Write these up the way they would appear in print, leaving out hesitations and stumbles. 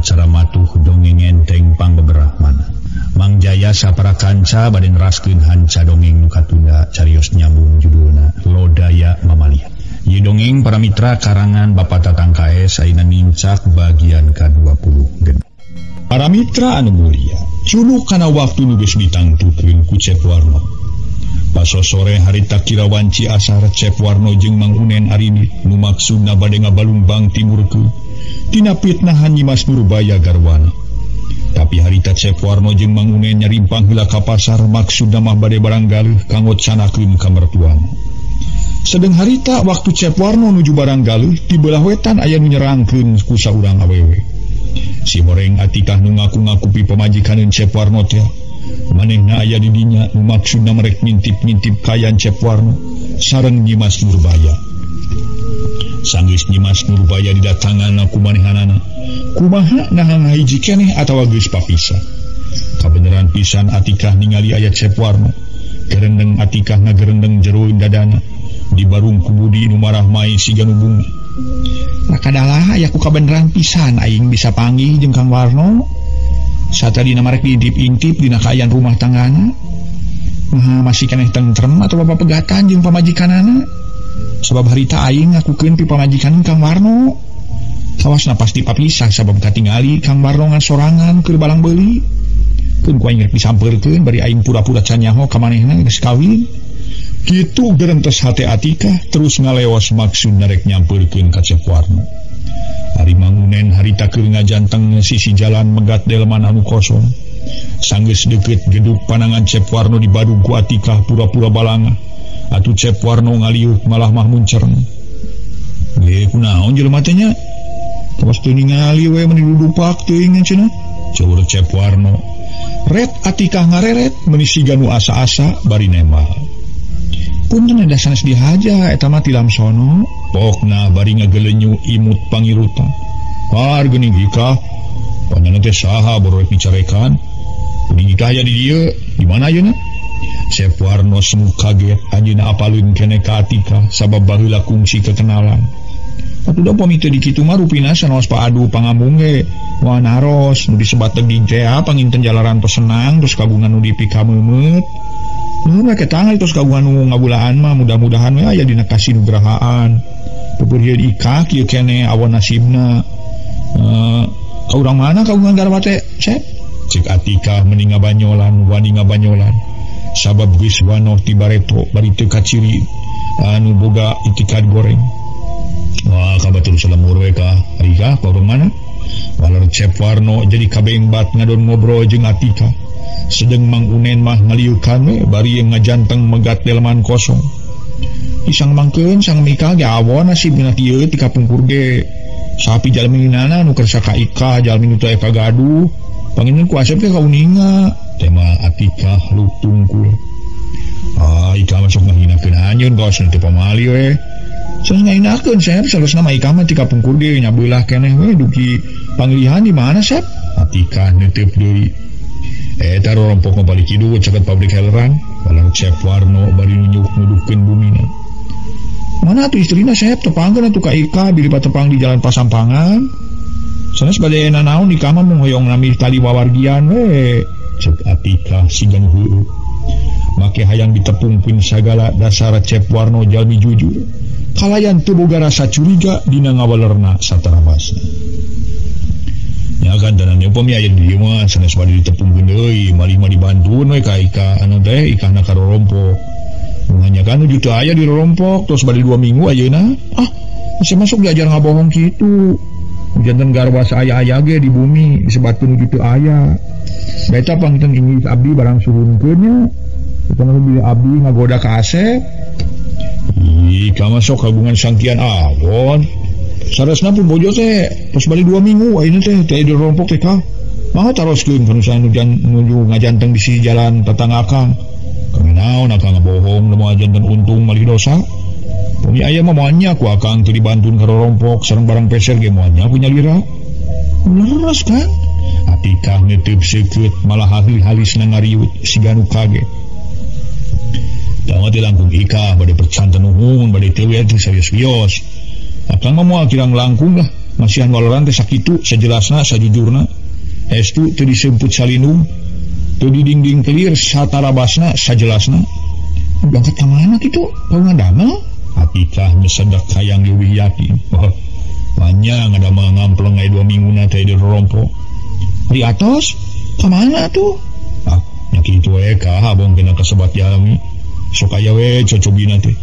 acara matuh dongeng enteng pangbeberah mana. Mang Jaya sapara kanca bade neraskeun hanca dongeng nu katunda carios nyambung judulna Lodaya Mamalihan. Ieu dongeng para mitra karangan Bapak Tatang KS ayeuna nincak bagian ka-20. Para mitra anu mulia, cunu kana waktu nu geus ditangtukeun ku Cep Warno. Paso sore harita kira wanci asar Cep Warno jeung Mang Unen arinit nu maksudna bade ngabalumbang timurkeun tina fitnahan Nyimas Nurbaya garwana. Tapi harita Cep Warno jeung Mang Unen nyarimpang heula ka pasar maksudna mah bade barang galuh kanggo canakeun ka mertuana. Sedeng harita waktu Cep Warno nuju barang galuh di belah wetan aya nu nyerangkeun ku saurang awewe. Si horeng Atikah nu ngaku-ngaku pi pamajikaneun Cep Warno teh. Manehna aya di dinya nu maksudna merek ngintip-ngintip kayan Cep Warno sareng Nyimas Nurbaya. Sanggeus Nyimas Nurbaya didatangan ku manehanana, kumaha naha ngahiji keneh atawa geus papisah. Kabeneran pisan Atikah ningali aya Cep Warno. Gerendeng Atikah ngagerendeng jero dadana di barung ku Budi nu marah mai siga nu bunga. Rakadalah aya ku kabeneran pisan aing bisa panggih jeung Kang Warno. Satadina marek diintip-intip dina kaayaan rumah tanggana. Nah, masih keneh tentrem atau bapak pegatan jeung pamajikanana. Sabab harita aing ngakukeun pi pamajikan Kang Warno. Kawasna pasti papisah sabab katingali Kang Warno ngan sorangan keur balang beuli. Keun ku aing rek disampeurkeun bari aing pura-pura can nyaho ka manehna geus kawin. Kitu gerentes hate Atikah terus ngalewas maksud narek nyampeurkeun ka Cep Warno. Ari Mang Unen harita keur ngajanteng sisi jalan megat delman anu kosong. Sanggeus deukeut geduk panangan Cep Warno dibadug ku Atikah pura-pura balanga. Atuh Cep Warno ngaliuk malah mah muncereng. Ge kunaon jelema teh nya? Kawas teu ningali we meuni dudupak teuing cenah. Ceur Cep Warno. Ret Atikah ngareret meuni siga nu asa-asa bari nembal. Punten da sanes dihaja eta mah tilam sono. Pokna bari ngagelenyu imut pangirutan. Har geuning Ikah. Panjangna teh saha boro rek dicarekan. Geuning Ikah aya di dieu, di mana ayeuna? Cep Warno semu kaget anjeunna apaleun keneh ka Atikah sabab baheula kungsi kekenalan. Atuh da pami teu dikitu mah rupina sanaos paadu pangambung ge. Moal naros nu disebat teging teh panginten jalaran tos senang terus kagungan nu dipikameumeup. Nu make tangan terus kagungan nu ngabulaan mah mudah-mudahan we aya dina kasinugrahaan. Pupurieun Ikah kieu keneh awon nasibna. Ka urang mana kagungan garwa teh, Cep? Cek Atikah meuni ngabanyolan, wani ngabanyolan. Sabab geus wanoh ti bareto bari teu kaciri anu boga itikad goreng. Wah, kabatur salamur we ka. Ikah ka urang mana? Waler Cep Warno jadi kabengbat ngadon ngobrol jeung Atikah. Sedeng Mang Unen mah ngaliukan we bari ngajanteng megat delman kosong. Isang mangkeun sang Mikah ge awon nasibna kieu ti kapungkur ge. Sapi jalmi nana nu kersa ka Ikah jalmi nu teu aya kagaduh. Panginten ku Asep ge kauninga. Tema Atikah lutungkul. Ah, Ikah mah sok ngahinakeun anjeun kawas nu teu pamali we. Sanes ngahinakeun Sep, salosna mah Ikah mah ti kapungkur ge nyabelah keneh we dugi panglihan di mana Sep? Atikah neuteup deui. Eta rorompok balik kidul caket pabrik heleran. Walau Cep Warno bari nunjuk nuduhkeun bumina. Mana atuh istrina Sep tepangkeun atuh ka Ikah bilih patepang di jalan Pasampangan. Sanes bade nanaon Ikah mah mung hoyong nami tali wawargian we. Cek Atikah siga nu heueuh. Make hayang ditepungkeun sagala dasar Cep Warno jalmi jujur. Kalayan teu boga rasa curiga dina ngawalerna satarabasna. Nya kan danan upami aya di dieu mah sanes bade ditepungkeun deui, malih mah dibantueun we ka Ikah anu teh Ikahna ka rorompok. Hanya kan nuju teu aya di rorompok terus bade 2 minggu ayeuna. Ah, masih masuk diajar ngabohong kitu. Janten garwa saaya-aya ge di bumi disebatkeun nuju teu aya. Baeta pangiten inggih abdi barang suhunkeun nya. Eta mah bilih abdi ngagoda ka Asep. Ih, ka masuk kagungan sangkian awon. Saresna pun bojo teh tos bali 2 minggu ayeuna teh teh di rompok teh ka. Mangga taroskeun kana nuju ngajanteng di sisi jalan tetangga akang. Kang naon akang ngabohong nu ngajanten untung malih dosa. Pami aya mah moal nya ku akang teu dibantun ka rorompok sareng barang peser ge moal nya ku nyalira. Leres kan? Atikah neuteub seukeut malah halis-halisna ngariut siga nu kaget. Tama teh langkung Ikah bade percanten nuhun bade teu we teh serius-serius. Akang mah moal kirang langkung lah. Masihan waloran teh sakitu sajelasna sajujurna. Estu teu disemput salindung, teu didingding kelir satarabasna sajelasna. Berangkat ka mana kitu? Kau ngadamel? Atikah nyesedak hayang leuwih yakin. Oh, banyak ngadamel ngampleng aya 2 minggu teh di rompo. Di atas ka mana tuh? Ah, nya kitu we ka abong kena kasebat jalmi. Sok aya we cocobina teh.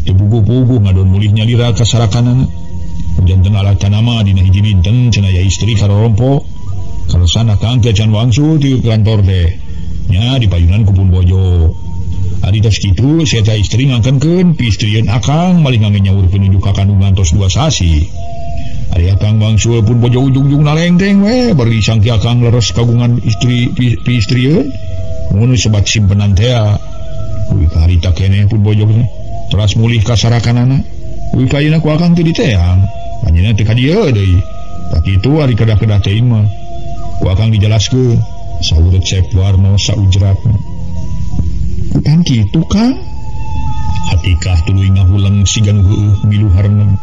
Teu puguh-puguh ngadon mulih nyalira ka sarakanana. Janten alat nama dina hiji dinten cenah aya istri ka rompo. Kalesana kang teh can wangsul ti kantor teh. Nya dipayunan ku pun bojo. Ari tos kitu si eta istri ngangkenkeun piistrieun akang malih ngangge nyaurkeun nuju ka kandungan tos 2 sasi. Ari akang wangsul pun bojo ujung-ujung nalengteng we bari sangki akang leres kagungan istri piistrieun. Mun sebat simpenan teh. Uih harita keneh pun bojo teh. Teras mulih ka sarakanana. Uih kayeuna ku akang teu diteang. Anjeunna teh ka dieu deui. Tak kitu ari kedah-kedah teh mah. Ku akang dijelaskeun saur Cep Warno saujratna. Bukan kitu Kang. Atikah tuluy ngahuleng siga nu heueuh milu hareuneng.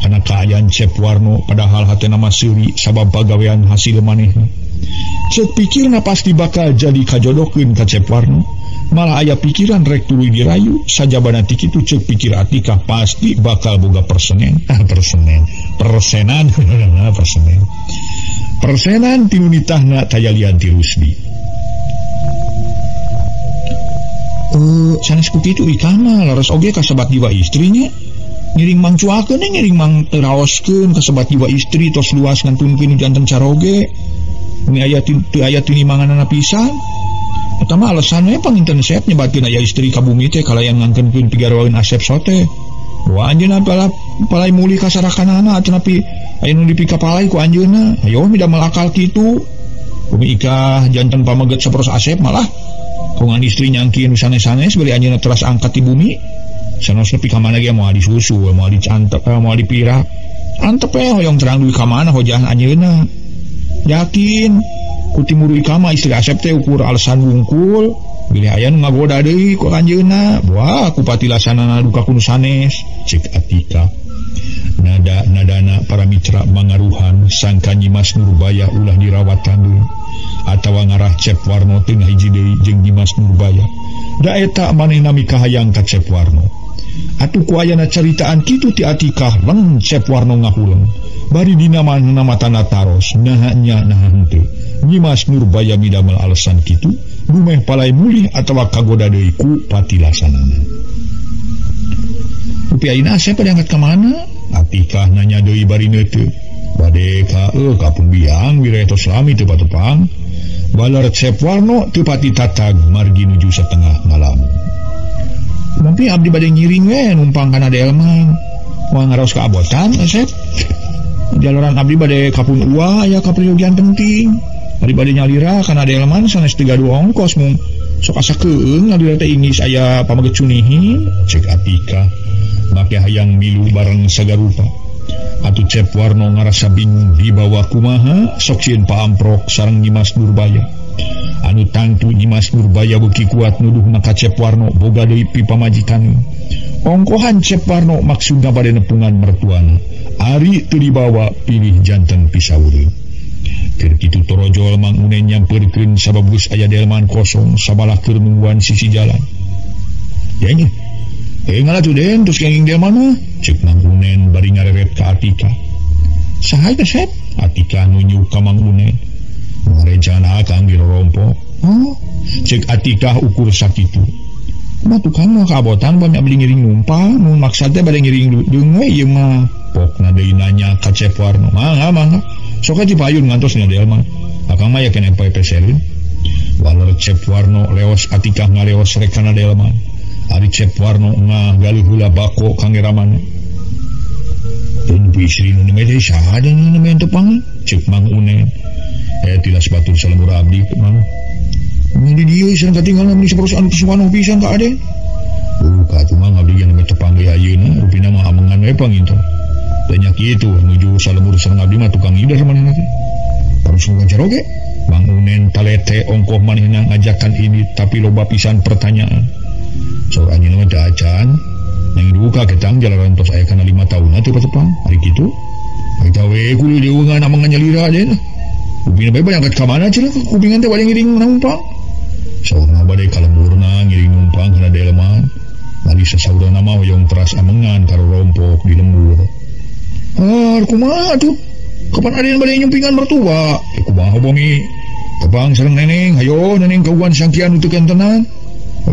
Kana kaayaan Cep Warno padahal hatena mah seuri sabab pagawean hasil manehna. Cek pikirna pasti bakal jadi kajodohkeun ka Cep Warno. Malah aya pikiran rek tuluy dirayu sajabana ti kitu cek pikir Atikah pasti bakal boga persenen. Persenan persenen. Persenan ti nu nitahna tayalian ti Rusdi. Sanes ku kitu ikah mah leres oge kasebat jiwa istrinya. Ngiring mangcuakeun ngiring mang teraoskeun kasebat jiwa istri tos luas ngantunkeun janten caroge. Ini aya teu aya tinimanganana pisan. Eta mah alasan we panginten Sep nyebatkeun aya istri ka bumi teh kalayan ngangkeunkeun pigarwaeun Asep sote. Wa anjeunna palai mulih ka sarakanana atanapi aya nu dipikapalai ku anjeunna. Hayo midamel akal kitu. Bumi ikah janten pameget saperos Asep malah kongan istri nyangkin sanes-sanes beli anjeunna teras angkat di bumi. Sanes nepi ka mana ge moal disusu, moal dicantep, moal dipirak. Antep we hoyong terang dugi ka mana hojah anjeunna. Yakin ku timuru ikah mah istri Asep teh ukur alasan wungkul, bilih aya nu ngagoda deui ku anjeunna. Wah, ku patilasanana duka ku nu sanes, cek Atika. Nada-nadana para mitra mangaruhan sangka Nyimas Nurbaya ulah dirawatan deui atawa ngarah Cep Warno teu ngahiji deui jeung Nyimas Nurbaya. Da eta manehna mikahayang ka Cep Warno. Atuh ku ayana caritaan kitu ti Atikah leng Cep Warno ngahuleng. Bari dina manehna matana taros naha nya naha henteu. Nyimas Nurbaya midamel alasan kitu dumeh palai mulih atawa kagoda deui ku patilasanana. Tapi ayeuna Asep pada angkat ka mana? Atikah nanya deui bari neuteup. Bade ka ka pun biang wilayah tos lami teu patepang. Balar Cep Warno teu pati tatag margi nuju setengah ngalamun. Tapi abdi bade ngiring we numpang kana Delman. Moal ngaraos ka abotan Asep. Jalaran abdi bade ka pun uwa aya kapriyogian penting. Abdi bade nyalira kana Delman sanes teu gaduh ongkos mung sok asa keung nyalira teh ingis aya pameget cunihin cek Atikah. Make hayang milu bareng sagarupa. Atuh Cep Warno ngarasa bingung dibawa kumaha sok sieun paamprok sareng Nyimas Nurbaya. Anu tangtu Nyimas Nurbaya beuki kuat nuduhna ka Cep Warno boga deui pipamajikan. Ongkohan Cep Warno maksudna bade nepungan mertuana. Ari teu dibawa pilih janten pisaureun. Keur kitu torojol Mang Unen nyampeurkeun sabab geus aya delman kosong sabalah keur nungguan sisi jalan. Ya nya. Ngalah tuh Den, terus kenging delman mah. Cek Mang Unen bari ngareret ka Atika. Saha teh Sep? Atika nunjuk ka Mang Unen. Ngarencana akang dirorompo. Oh, cek Atikah ukur sakitu. Mah tukang mah kabotan bami abdi ngiring numpang, mun maksad teh bade ngiring deung we ieu mah. Pokna deui nanya ka Cep Warno. Mangga mangga. Sok aja payun ngantos nya delman. Akang mah yakin poe peselin. Waler Cep Warno leos Atikah ngaleos rek kana delman. Ari Cep Warno ngagaluh heula bako kangge ramana. Dan istri nu nembe teh saha nu nembe tepang? Cek Mang Unen. Tilas batur salembur abdi Mang. Di dieu sareng katinggalan meni saperos anu kisuano pisan ka ade. Ka atuh Mang abdi ge nembe tepang deui ayeuna rupina mah amengan we panginten. Da nya kitu nuju salembur sareng abdi mah tukang ider manehna teh. Terus nu caroge. Mang Unen talete ongkoh manehna ngajakan ini tapi loba pisan pertanyaan. Saur anjeunna mah teu acan. Yang duka ketang jalanan tos aya kana 5 tahun teu patepang. Ari kitu. Eta we kudu diungan amangan nyalira den. Kupingna bae angkat ka mana cenah kupingan teh bade ngiring numpang. Saurna bade ka lemburna ngiring numpang kana delman. Bari sasaurna mah hoyong teras amengan ka rompok di lembur. Ah, kumaha atuh? Kapan aden bade nyumpingan mertua? Kumaha bumi? Tepang sareng neneng, hayo neneng kauan sangkian teu kentenan.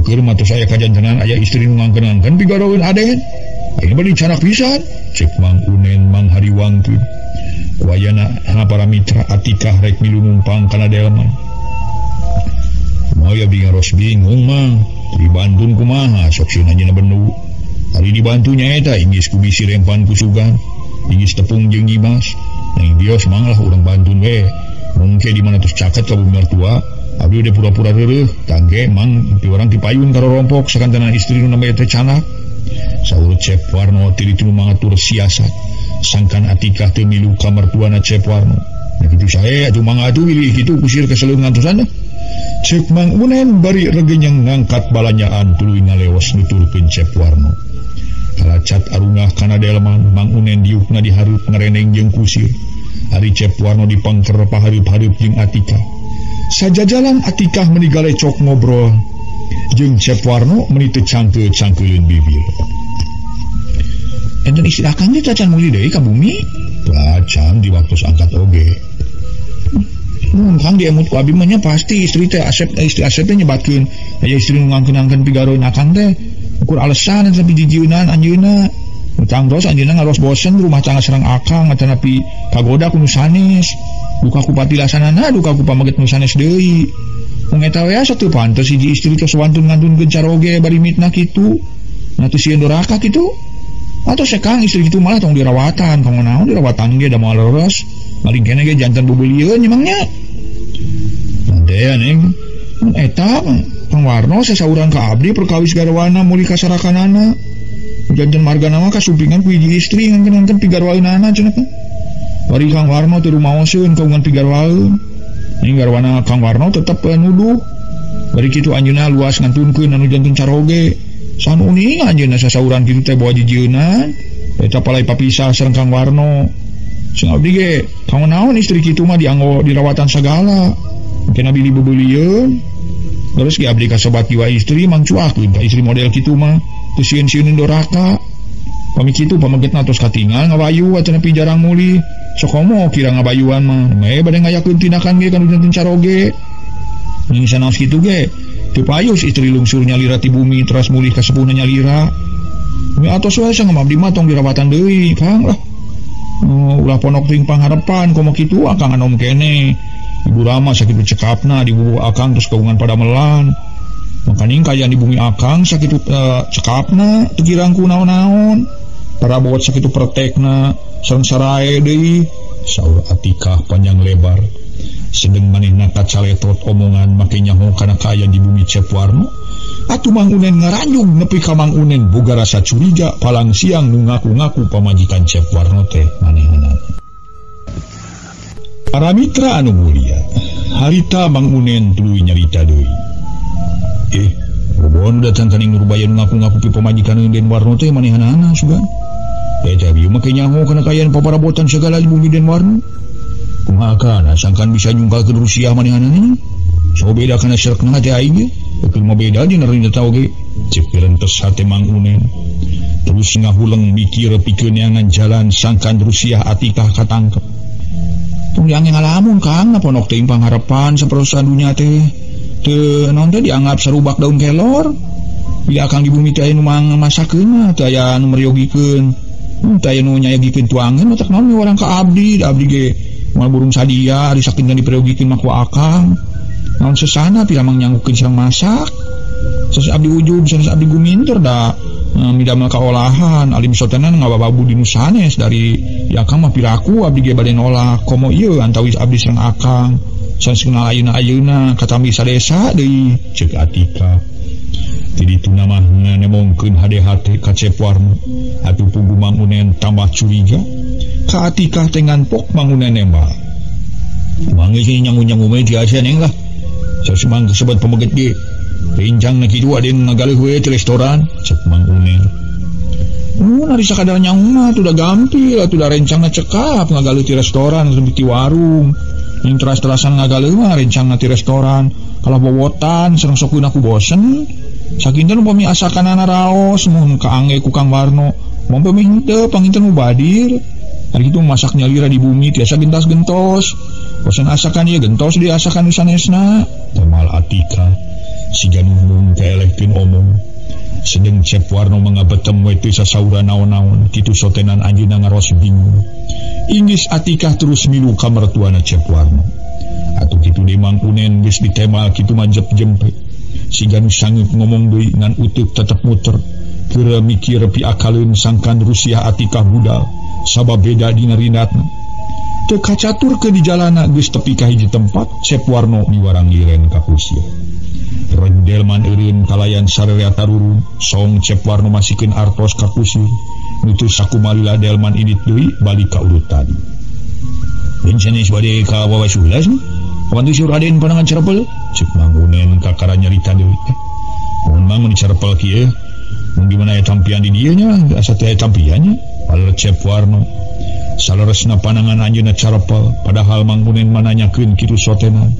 Keur mah tos aya kajantenan aya istri nu ngangkeun-ngangkeun pigaroweun aden. Ayeuna bade dicanak pisan. Cek Mang Unen Mang Hariwangkeun. Ku ayana para mitra Atikah rek milu numpang kana delman. Kumaha ya bingaros bingung mah. Dibantun kumaha sok sieun anjeunna bendu. Ari dibantu nyaeta inggis ku bisi rempan ku sugan, inggis tepung jeung nyimas. Neng bios manglah urang bantun we. Mungkin di mana terus caket ka bumi mertua, abdi udah pura-pura reureuh, tangge mang ti urang dipayun ka rompok sakantenan istri nu namanya teh canak. Saur Cep Warno ti ditu mangatur siasat, sangkan Atikah teu milu ka mertuana Cep Warno. Nah kitu sae atuh mangadu wilih kitu kusir keseleung ngantosan. Cek Mang Unen bari regenyang ngangkat balanyaan tuluy ngaleos nuturkeun Cep Warno. Kalacat arungah kana delman, Mang Unen diukna dihareup ngareneng jeung kusir. Ari Cep Warno dipangker pahareup-hareup jeung Atikah. Sajajalan Atikah meuni galecok ngobrol jeung Cep Warno meuni teu cangkeul-cangkeuleun bibir. Enten istri akang teh cacan mulih deui ka bumi? Cacan di waktu angkat oge. Mun kang diemut ku abi mah nya pasti istri teh Asep, istri Asep teh nyebatkeun aya istri nu ngangkeun-ngangkeun pigaroeun akang teh. Ukur alasan tapi jijieunan anjeunna. Utang terus anjeunna ngaros bosen rumah tangga sareng akang atanapi kagoda ku nu sanes. Duka ku patilasanana duka ku pamaget nu sanes deui. Mung eta we asa teu pantes hiji istri tos wantun ngantunkeun caroge bari mitnah kitu. Nah teu sieun doraka kitu. Atau sekang istri kitu malah tong dirawatan, kang naon dirawatan ge da moal leres. Maling kene ge jantan bubulieun emangnya. Teh neng, mun eta Kang Warno sasauran ka abdi perkawis garwana mulih ka sarakanana. Jantan margana mah kasumpingan ku hiji istri ngangkeun-ngangkeun pigarwaeunana cenah. Bari Kang Warno teu rumaoseun kagungan pigarwaeun. Ning garwana Kang Warno tetep nuduh. Bari kitu anjeunna luas ngantunkeun anu janten caroge. San uning anjeunna sasauran kitu teh bawa jijieunan. Eta palai papisah sareng Kang Warno. Sing abdi ge kang naon istri kitu mah dianggo dirawatan sagala. Mungkin abdi dibebelieun. Terus ge abdi ka sobat jiwa istri mangcuakeun ka istri model kitu mah. Teu sieun-sieuneun doraka. Pami kitu pamegetna tos katingal ngabayu atanapi jarang mulih. Sok komo kira ngabayuan mah. Meh bade ngayakeun tindakan ge kanu janten caroge. Ning sanaos kitu ge teu payus istri lungsur nyalira ti bumi teras mulih ka sepuhna nyalira. Mi atos we sangem abdi mah tong dirawatan deui, Kang lah. Ulah ponok ting pangharepan komo kitu akang anom kene. Ibu Rama sakitu cekapna dibubuh akang terus kagungan padamelan. Makaning kaayaan di bumi akang sakitu cekapna teu kirang ku naon-naon. Parabot sakitu pertekna sareng sarae deui. Saur Atikah panjang lebar. Sedeng manehna kacaletot omongan make nyaho kana kaayaan di bumi Cep Warno. Atuh Mang Unen ngaranjung nepi ka Mang Unen boga rasa curiga palang siang nu ngaku-ngaku pamajikan Cep Warno teh manehna. Para mitra anu mulia, harita Mang Unen tuluy nyarita deui. Bobon datang ka ning Nurbaya nu ngaku-ngaku pi pamajikan Den Warno teh manehanana sugan. Eta bieu mah nyaho kana kaayaan paparabotan sagala di bumi Den Warno. Kumaha kana sangkan bisa nyungkalkeun Rusia manehanana? So beda kana serekna teh aing ge. Keur mah beda jeung rinda oge. Cek pirentes hate Mang Unen. Terus ngahuleng mikir pikeun neangan jalan sangkan Rusia Atikah katangkep. Tong diange ngalamun Kang, ponok teh pangharepan saperosan dunya teh. Teu naon teh dianggap sarubak daun kelor. Bila akang di bumi teh aya nu masakeun mah teu aya anu meryogikeun. Teu aya nu nyayagikeun tuangeun otak naon urang ka abdi, da abdi ge moal burung sadia ari sakinten diperyogikeun mah ku akang. Naon sesana pira mang nyanggukeun sareng masak. Sanes abdi ujub, sanes abdi guminter da midamel kaolahan alim sotenan ngabababu di nu sanes dari ya akang mah piraku abdi ge bade nolak komo ieu antawis abdi sareng akang. Sanes kenal ayeuna-ayeuna katambi sadesa deui ceuk Atika. Ti dituna mah nemongkeun hade-hate ka Cep Warno. Atuh pugu Mang Unen tambah curiga. Ka Atikah teh nganpok Mang Unen nembak. Mang geus nyangu-nyangu we di Asia neng lah. Saus mang kasebat pameget ge. Rincang na kitu aden ngagaleuh we ti restoran cek Mang Unen. Mun ari sakadar nyaung mah atuh da gampil atuh da rencangna cekap ngagaleuh ti restoran atau ti warung. Yang teras-terasan ngagaleuh mah rencangna ti restoran. Kalau bobotan sareng sok ku bosen. Sakinten upami asakanana raos mun kaangge ku Kang Warno. Mun henteu panginten mubadir. Ari kitu masak nyalira di bumi tiasa gentas-gentos. Bosen asakan ieu gentos di asakan nu sanesna. Temal Atika siga nu mung kaelehkeun omong. Sedeng Cep Warno mangabetem we teu sasaura naon-naon kitu sotenan anjeunna ngaros bingung. Inggis Atikah terus milu ka mertuana Cep Warno. Atuh kitu deui Mang Unen geus ditemal kitu mah jep-jempe. Siga nu sangeup ngomong deui ngan uteuk tetep muter. Keur mikir piakaleun sangkan Rusiah Atikah budal sabab beda dina rinatna. Teu kacatur ke di jalana geus tepi ka hiji tempat Cep Warno miwarang liren ka kusir. Delman eureun kalayan sararea tarurun song Cep Warno masikeun artos ka kusir. Nu teu sakumalila Delman indit deui balik ka urut tadi. Den sanes bade ka wawasulas kapan teu siur aden panangan carepel? Cek Mang Unen kakara nyarita deui. Mun mang mun carepel kieu mun di mana aya tampian di dieu nya asa teu aya tampiannya. Paler Cep Warno saleresna panangan anjeunna carepel padahal Mang Unen mananyakeun kitu sotenan.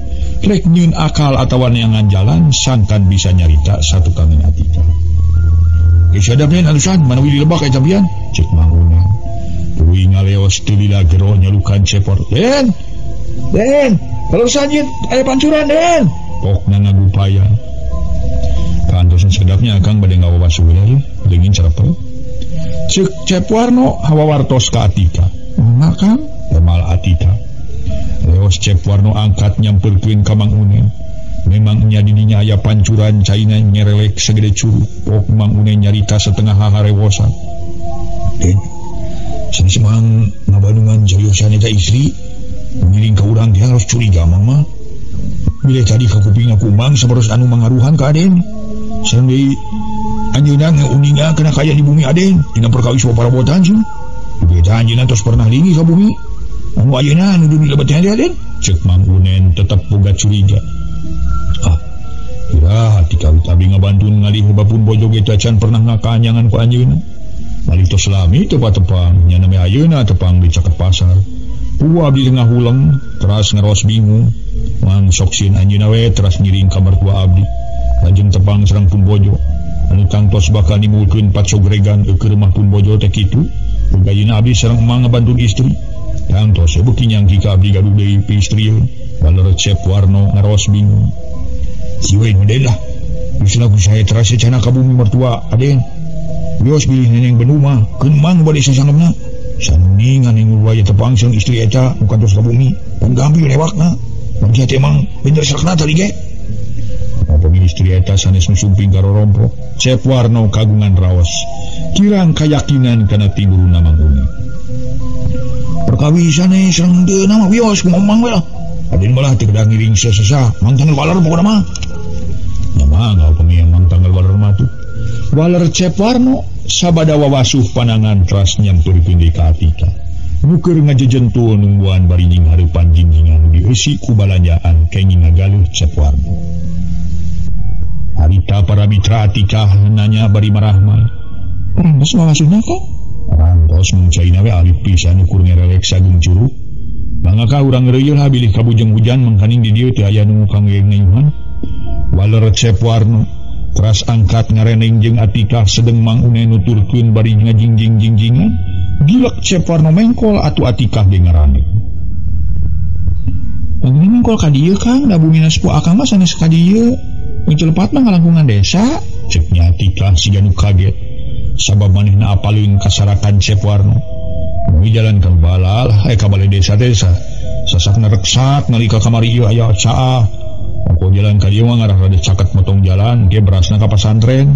Rek nyieun akal atawa neangan jalan sangkan bisa nyarita satukangeun Atika. Geus sadap den alusan manawi di lebak aya tampian? Cek Mang Unen. Tuluy ngaleos teu lila gero nyalukan Cep Warno. Den! Den! Kaleresan yeun aya pancuran den! Pokna ngagupaya. Kantosan sedapnya Akang bade ngawawasuh heula deungin carepel. Cek Cep Warno hawawartos ka Atika. Mangga Kang? Temal Atika. Leos Cep Warno angkat nyamperkeun ka Mang Unen. Memang nya didinya aya pancuran caina nyerelek segede curug. Pok Mang Unen nyarita setengah haharewosan. Den, sanes mang ngabandungan cariosan eta istri ngiring ka urang teh harus curiga mang mah. Bilih tadi ka kuping aku mang sabaros anu mangaruhan ka Aden. Sareng deui anjeunna ngeuninga kana kaya di bumi Aden dina perkawis paparabotan cenah. Beda anjeunna tos pernah linggih ka bumi. Anu ayeuna anu di lebet teh Aden. Cek Mang Unen tetep boga curiga. Ah, kira hati kawit abdi ngabantun ngalih bapun bojo ge acan pernah ngakanyangan ku anjeunna. Balik tos lami teu patepang, nya name ayeuna tepang di caket pasar. Puguh abdi tengah huleng, teras ngaros bingung. Mang sok sieun anjeunna we teras ngiring ka mertua abdi. Lajeng tepang sareng pun bojo. Anu tangtos bakal nimulkeun patsogregan keur mah pun bojo teh kitu. Gayuna abdi sareng emang ngabantun istri. Tangtos beuki nyangki ka abdi gaduh deui piistrieun. Baler Cep Warno ngaros bingung. Sieu nu deui lah. Geus lagu sae teras cenah ka bumi mertua Aden. Wios bilih neneng benu mah keun mang bade sasangemna. Sanuningan ning wae tepang sareng istri eta nu kantos ka bumi. Pan gampil lewakna. Bangsa teh emang bener sakna tadi ge. Upami istri eta sanes nu sumping ka rorompok. Cep Warno kagungan raos. Kirang kayakinan kana timuruna Mang Unen. Perkawisan sareng teu nama wios kumaha we lah. Aden malah teu kedah ngiring sesesa, mang tanggal waler pokona mah. Nya mah upami mang tanggal waler mah tuh. Waler Cep Warno sabada wawasuh panangan teras nyamperkeun deui ka Atika. Nu keur ngajejentul nungguan bari nying hareupan jingjingan dieusi ku balanjaan kenging ngagaluh Cep Warno. Harita para mitra Atikah nanya bari marahmah. Rantos wawasuhna kok? Rantos mung caina we alif pisan ukur ngerelek sagung curug. Mangga ka urang reuyeul lah bilih kabujeng hujan mangkaning di dieu teu aya nu kangge ngayuhan. Waler Cep Warno teras angkat ngareneng jeung Atikah sedeng Mang Unen nuturkeun bari ngajingjing-jingjingan. Gilek Cep Warno mengkol atuh Atikah ge ngaraneng. Mangga mengkol ka dieu Kang, da bumina sepuh akang mah sanes ka dieu. Muncul lepat mah ngalangkungan desa. Cek nya Atikah siga nu kaget. Sabab manehna apaleun kasarakan Cep Warno. Mui jalan ka balal, ka balai desa teh sasakna reksak nalika kamari ieu aya caah. Ongko jalan ka dieu mah ngarah rada caket motong jalan, ge berasna ka pasantren.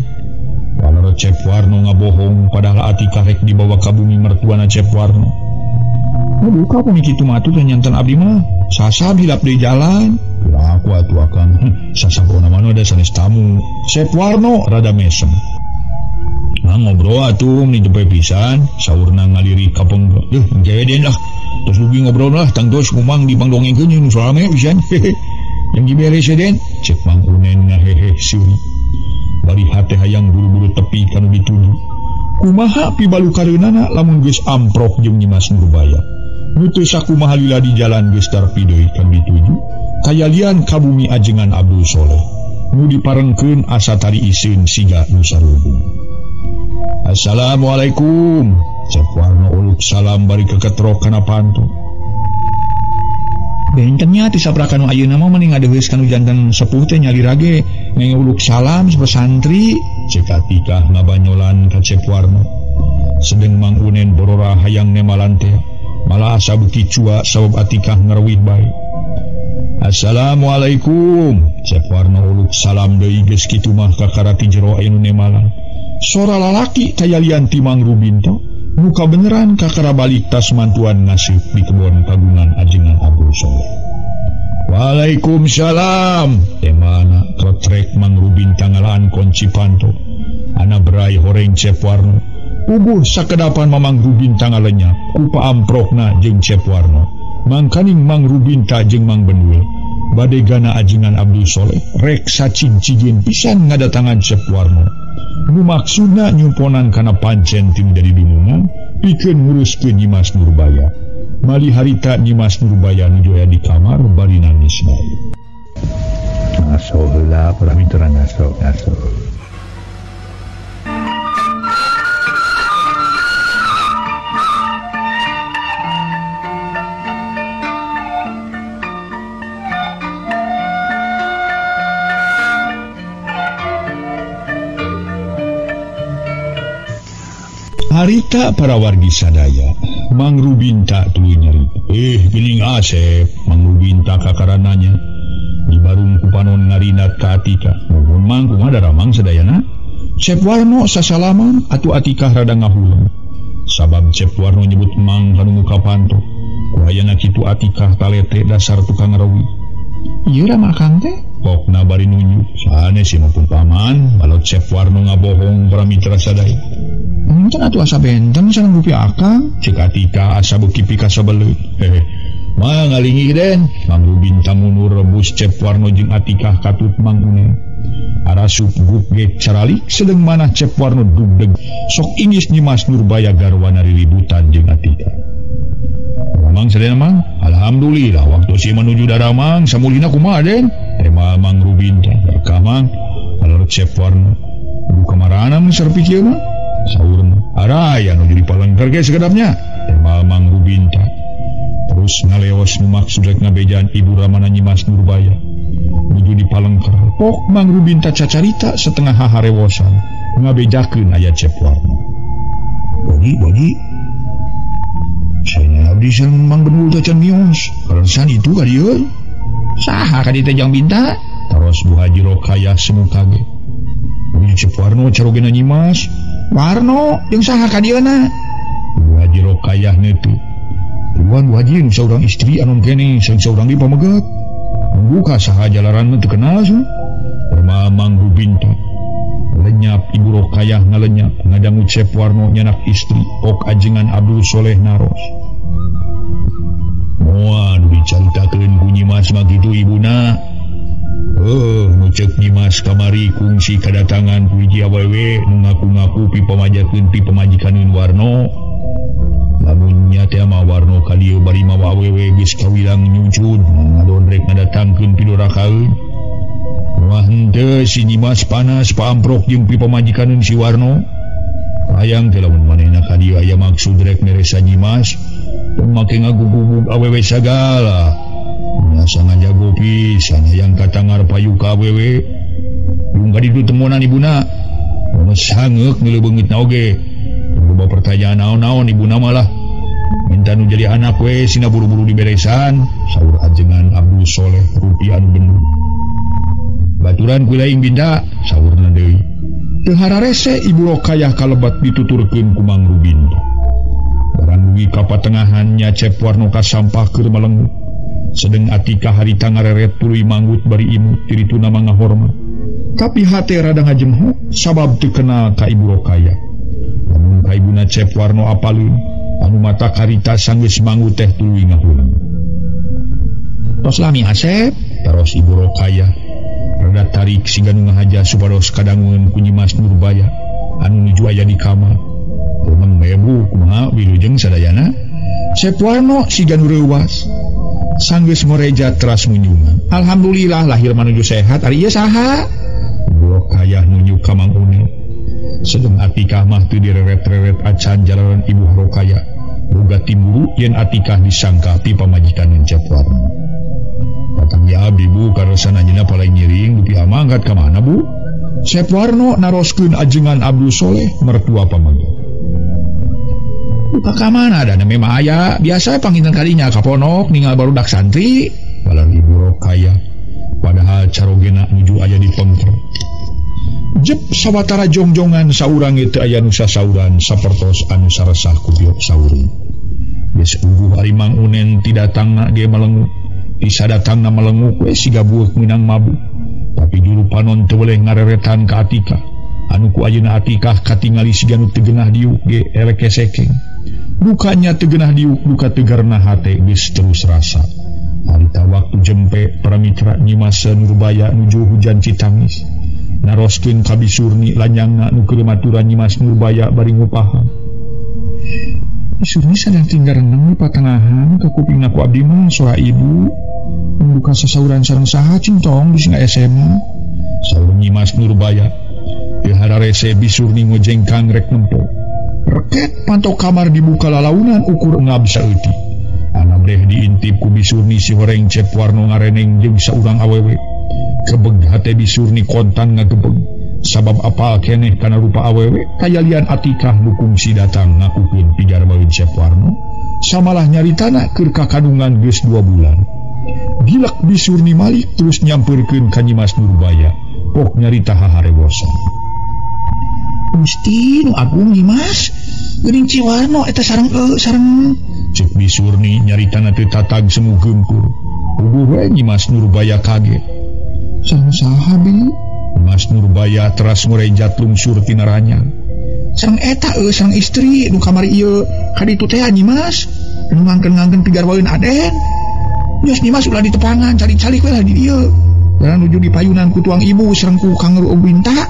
Waler Cep Warno ngabohong padahal Atikah rek dibawa ka bumi mertuana Cep Warno. Aduh, ka pami kitu mah atuh teh nyanten abdi mah. Sasab hilap deui jalan. Kira aku atuh akang. Sasab ona mah ada sanes tamu. Cep Warno rada mesem. Nah, ngobrol atuh meni jempe pisan, saurna ngaliri ka pengge. Deuh, engke den lah. Terus dugi ngobrol lah, tangtos kumang di pangdongengkeun nu salame pisan. Yang diberes den, cek Mang Unen ngahehe seuri. Bari hate hayang buru-buru tepi kanu dituju. Kumaha pibalukareunana lamun geus amprok jeung Nyimas Nurbaya. Nu teu sakumaha lila di jalan geus tarpi deui kan dituju, kayalian ka bumi ajengan Abdul Soleh. Nu diparengkeun asa tari iseun siga nu sarubung. Assalamualaikum. Cep Warno uluk salam bari keketrok kana panto. Bentennya ti saprakan nu ayeuna mah mending ngadeheus kanu janten sepuh teh nyalira ge nguluk salam santri. Cek Atikah ngabanyolan ka Cep Warno. Sedeng Mang Unen borora hayang nemalan teh malah asa beuki cua sabab Atikah ngareuwih bae. Assalamualaikum. Cep Warno uluk salam deui geus kitu mah kakara ti jero aya nu nemalan. Sora lalaki kayalian ti Mang Rubinto nu kabeneran kakara balik tas mantuan ngasih di kebon kagungan ajengan Abdul Soleh. Waalaikumsalam. Temana kletrek Mang Rubinta ngalaan kunci panto. Ana berai horeng Cep Warno. Ubuh sakedapan Mamang Rubinta ngalenyap ku paamprokna jeung Cep Warno. Mangkaning Mang Rubinta jeung Mang Benul badegana ajengan Abdul Soleh rek sacing-cigin pisan ngadatangan Cep Warno. Nu maksudna nyumponan kana pancen tim dari bingungan pikeun nguruskeun Nyimas Nurbaya. Mali harita Nyimas Nurbaya nuju aya di kamar bari nangis bae. Ngaso heula para mitra ngaso ngaso. Harita para wargi sadaya, Mang Rubinta tuluy nyarita. Geuning Asep, Mang Rubinta kakarananya. Di barung ku panon ngarinat ka Atikah. Nuhun Mang, kumaha daramang sadayana? Cep Warno sasalaman atuh Atikah rada ngahuleng. Sabab Cep Warno nyebut Mang kanu muka panto. Ku hayana kitu Atikah talete dasar tukang rawi. Ieu ramah Kang teh? Pokna bari nunjuk. Sanes sih maupun paman, balot Cep Warno ngabohong para mitra sadaya. Enten atuh asa benten sareng rupi akang. Cek Atika asa beuki pikasabeleut. Hehe. Mah ngalingi den. Mang Rubinta mundur rebus Cep Warno jeung Atikah katut Mang Unen. Arasup guk ge caralik sedeng manah Cep Warno dugdeg. Sok ingis Nyimas Nurbaya garwana riributan jeung Atikah. Mang sadayana Mang, alhamdulillah waktu si menuju daramang samulina kumaha den? Tema Mang Rubinta berkah Mang. Alur Cep Warno. Ibu kamarana mun sarpi kieu mah? Saurna araya nu jadi palengker ge sakedapnya. Tema Mang Rubinta. Terus ngaleos nu maksud rek ngabejaan ibu ramana Nyimas Nurbaya. Nuju di palengker. Pok Mang Rubinta cacarita setengah haharewosan ngabejakeun aya Cep Warno. Bagi bagi saya abdi sareng Mang Benul teh can mios. Kaleresan itu ka dieu. Saha ka dieu teh jang Binta? Taros Bu Haji Rokayah semu kage. Bagi Cep Warno carogena Nyimas. Warno jeung saha ka dieuna? Bu Haji Rokayah neutu. Tuan Bu Haji nu saurang istri anu kene sareng saurang di pameget. Buka saha jalaran mah teu kenal sih. Perma Mang Rubinta. Lenyap Ibu Rokayah ngalenyap ngadangu Cep Warno nyanak istri ok ajengan Abdul Soleh naros. Moal nu dicaritakeun ku Nyimas mah kitu ibuna. Nu ceuk Nyimas kamari kungsi kadatangan ku hiji awewe nu ngaku-ngaku pi pamajakeun pi pamajikaneun Warno. Lamun nya teh mah Warno ka dieu bari mawa awewe geus kawilang nyuncun ngadon rek ngadatangkeun pidorakaeun. Wah henteu si Nyimas panas paamprok jeung pi pamajikaneun si Warno. Hayang teh lamun manehna ka dieu aya maksud rek meresa Nyimas, tong make ngagugugug awewe sagala. Asa ngajago pisan hayang katangar payu ka awewe. Yung ka ditu temonan ibuna. Mun sangeuk ngeuleuh beungeutna oge. Loba pertanyaan naon-naon ibuna malah. Minta nu jadi anak we sina buru-buru diberesan. Saur ajengan Abdul Soleh rupi anu bendu. Baturan ku laing Binda saurna deui. Teu hararese Ibu Rokayah kalebat dituturkeun ku Mang Rubinta. Barang dugi ka patengahan nya Cep Warno kasampah keur malengut. Sedeng Atikah harita ngareret tuluy manggut bari imut tirituna mangahormat. Tapi hate rada ngajemho sabab teu kenal ka Ibu Rokayah. Lamun ka ibuna Cep Warno apaleun anu mata karita sanggeus manggut teh tuluy ngahuleng. Tos lami Asep, taros Ibu Rokayah. Rada tarik siga nu ngahaja supados kadangueun ku Nyimas Nurbaya anu nuju aya di kamar. Puneng bu kumaha wilujeng sadayana. Cep Warno siga nu reuwas. Sanggeus ngoreja teras munjungan. Alhamdulillah lahir manuju sehat. Ari ieu saha? Ibu Rokayah nunjuk ka Mang Unen. Sedeng Atikah mah teu direret-reret acan jalanan Ibu Rokayah. Boga timburu yen Atikah disangka pi pamajikan Cep Warno. Datang ya abdi bu karesan anjeunna palai ngiring dupi amangkat ka mana bu? Cep Warno naroskeun ajengan Abdul Soleh mertua pamajikan. Buka ka mana da memang aya biasa panginten kalinya ka pondok ninggal barudak santri balar Ibu Rokayah. Padahal carogena nuju aya di pengker. Jep sawatara jongjongan saurang teu aya nu sasauran sapertos anu saresah ku biok sauring. Geus uguh ari Mang Unen ti datangna ge melenguk. Ti sadatangna melenguk we siga bueuk meunang mabuk. Tapi juru panon teu weleh ngareretan ka Atikah. Anu ku ayeuna Atikah katingali siga nu teu geunah diuk ge elek kesekeng. Dukanya teu geunah diuk duka tegarna hate geus terus rasa. Harita waktu jempe para mitra Nyimas Nurbaya nuju hujan citangis. Naroskeun ka Bisurni lanyangna nu keur maturan Nyimas Nurbaya bari ngupahan. Bisurni sadang tinggal reneng di patengahan ka kupingna ku abdi mah sora ibu. Duka sasauran sareng saha cintong bisi nga SMA. Saur Nyimas Nurbaya. Teu hararese Bisurni ngojengkang rek nempo. Reket pantok kamar dibuka lalaunan ukur ngab saeutik. Anamreh diintip ku Bisurni si horeng Cep Warno ngareneng jeung saurang awewe. Kebeg hate Bisurni kontan ngagebeg. Sabab apal keneh kana rupa awewe kayalian Atikah nu kungsi datang ngakukeun pigarbaeun Cep Warno. Samalah nyaritana keur kakandungan geus 2 bulan. Gilak Bisurni malik terus nyampeurkeun ka Nyimas Nurbaya. Pok nyarita haharebosan. Gusti nu agung Nyimas, geuning Ciwarno eta sareng sareng cek Bisurni nyaritana teu tatag semu geumpur. Uguh we Nyimas Nurbaya kaget. Sareng saha bi? Mas Nurbaya teras ngorejat lungsur tina ranyang. Sareng eta sareng istri nu kamari ieu ka ditu teh Nyimas, nu ngangkeun-ngangkeun pigarwaeun Aden. Geus Nyimas ulah ditepangan calik-calik we lah di dieu. Jalan nuju di payunan ku tuang ibu sareng ku Kang Rubinta.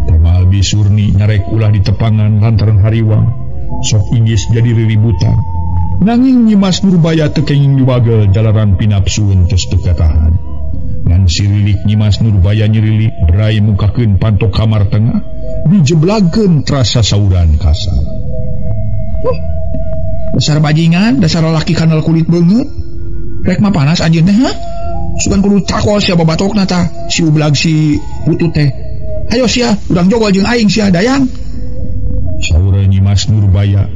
Temal Bisurni nyarek ulah ditepangan lantaran hariwang. Sok inggis jadi riributan. Nanging Nyimas Nurbaya teu kenging diwagel jalaran pinapsueun geus teu katahan. Ngan sirilik Nyimas Nurbaya nyirilik berai mukakeun pantok kamar tengah dijeblagkeun terasa sauran kasar. Dasar bajingan, dasar lalaki kanal kulit beungeut. Rek mah panas anjeun teh ha? Sugan kudu cakol sia babatokna tah, si ublag si butut teh. Ayo sia, urang jogol jeung aing sia dayang. Saur Nyimas Nurbaya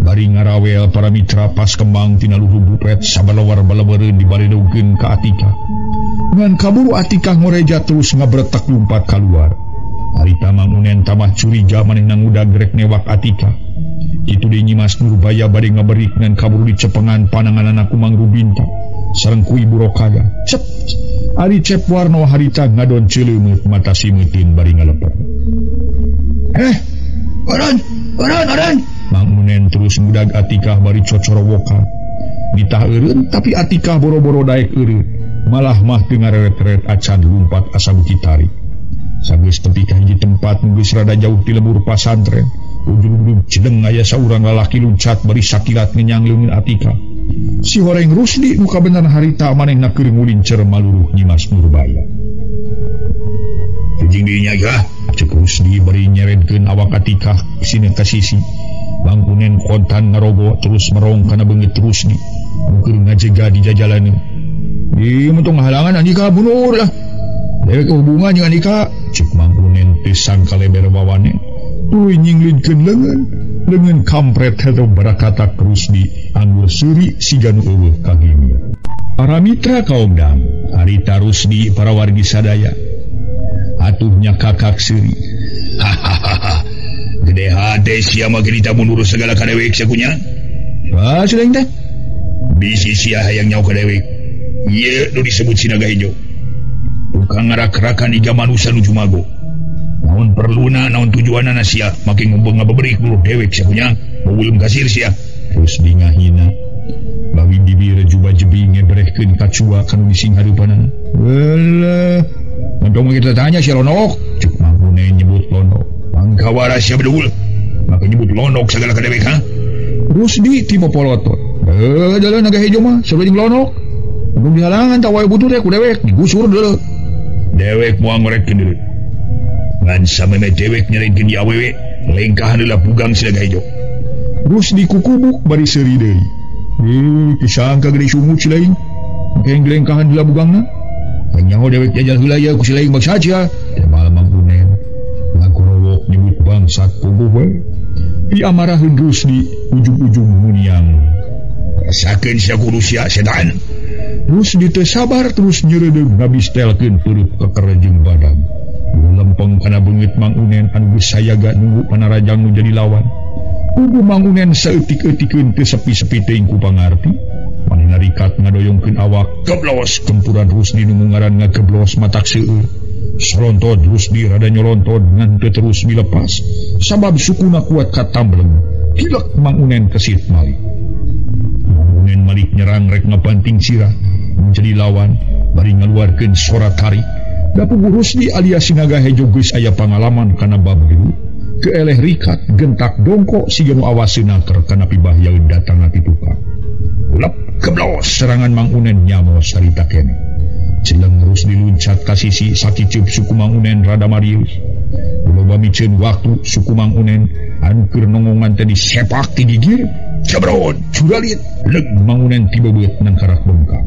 bari ngarawel para mitra pas kembang tina luhur bupet sabalawar balabereun dibaredogeun ka Atikah. Ngan kaburu Atikah ngoreja terus ngabretek lumpat kaluar. Harita Mang Unen tambah curiga manehna ngudag rek newak Atikah. Itu di Nyimas Nurbaya bari ngaberik ngan kaburu dicepengan pananganana ku Mang Rubinta sareng ku Ibu Rokaya. Cep ari Cep Warno harita ngadon ceuleumut mata simeutin bari ngalepet. Eureun, eureun, eureun. Mang Unen terus ngudag Atikah bari cocorowokan. Ditah eureun tapi Atikah boro-boro daek eureun. Malah mah teu ngareret-eret acan lumpat asa beuki tarik. Sageus tepi ka hiji tempat nu geus rada jauh ti lembur pasantren. Ujung-ujung cedeng aya saurang lalaki luncat bari sakilat ngenyang leungeun Atikah. Si horeng Rusdi nu kabeneran harita manehna keur ngulincer maluruh Nyimas Nurbaya. Cicing dinya gah, cek Rusdi bari nyeredkeun awak Atikah sina ka sisi. Mang Unen kontan ngarogo terus merong kana beungeut Rusdi. Nu keur ngajega di jajalaneun. Ieu mah tong ngahalangan Andika bunuh lah. Dewek hubungan jeung Andika, cek Mang Unen teu sangka leber bawane. Tuluy nyinglidkeun leungeun, leungeun kampret heuh barakatak Rusdi anggur seuri siga nu eueuh kagimir. Para mitra kaum dam, harita Rusdi para wargi sadaya. Atuhnya kakak seuri. Hahaha. Gede hate sia mah gerita mundur segala ka dewek sia kunya. Wah, sudah teh. Bisi sia hayang nyaho ka dewek. Ieu nu disebut sinaga hejo. Tukang ngarak-rakan iga manusa nu jumago. Naon perluna, naon tujuanana sia, make ngumpul ngabeberik bulu dewek sia kunya, beuleum kasir sia. Terus dingahina. Bawi bibir juba jebi ngebrehkeun kacua kanu dising hareupanana. Welah, mantong kita tanya sia lonok, cek Mang Unen nyebut lonok. Pangkawara sia bedul. Maka nyebut lonok segala ka dewek ha. Rusdi tipe polotot. Jalan naga hejo mah sarua jeung lonok. Belum dihalangan tak wae butuh teh ku dewek digusur deuleu. Dewek moal ngorekkeun deuleu. Ngan sameme dewek nyerenkeun di awewe, lengkahan heula bugang si naga hejo. Rusdi kukubuk bari seuri deui. Disangka gede sumut si lain. Engke lengkahan heula bugangna. Nyaho dewek jajal heula ieu ku si lain maksa sia. Teh malam Mang Unen ngagorowok nyebut bangsat puguh we. Diamaraheun Rusdi ujung-ujung muniang. Rasakeun sia kudu sia setan. Rusdi teu sabar terus nyeureudeuh ngabistelkeun peureut keker jeung badan. Lempeng kana beungeut Mang Unen anu geus sayaga nunggu panarajang nu jadi lawan. Kudu Mang Unen saeutik-eutikeun teu sepi-sepi teuing ku pangarti. Manehna rikat ngadoyongkeun awak Geblos gempuran Rusdi nu ngaran ngageblos matak seueur. Solontod Rusdi rada nyolontod ngan teu terus dilepas sabab sukuna kuat katambleng. Hilek Mang Unen kesit malik. Mang Unen malik nyerang rek ngabanting sirah menjadi lawan bari ngaluarkeun sora tarik. Da puguh Rusdi alias si naga hejo geus aya pangalaman kana bab gelut. Keeleh rikat gentak dongkok siga nu awaseuna keur kana pibahyaeun datang ti tukang. Lep geblos serangan Mang Unen nyamo sarita keneh. Cileng Rusdi luncat ka sisi sakicup suku Mang Unen rada marius. Loba miceun waktu suku Mang Unen anu keur nongongan teh disepak ti gigir. Jebrot juralit leg Mang Unen tibebeut nangkarak bengkak.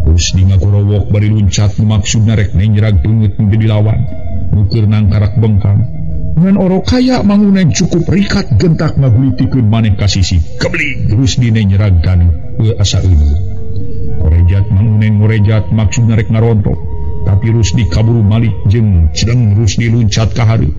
Rusdi ngagorowok bari luncat maksudna rek nyerag beungeut nu jadi lawan. Nu keur nangkarak bengkang. Ngan orok kaya Mang Unen cukup rikat gentak ngagulitikeun maneh ka sisi. Kebling Rusdi nyerag taneuh asa euneuh. Ngorejat Mang Unen ngorejat maksudna rek ngarontok. Tapi Rusdi kaburu malik jeung cileng Rusdi luncat ka hareup.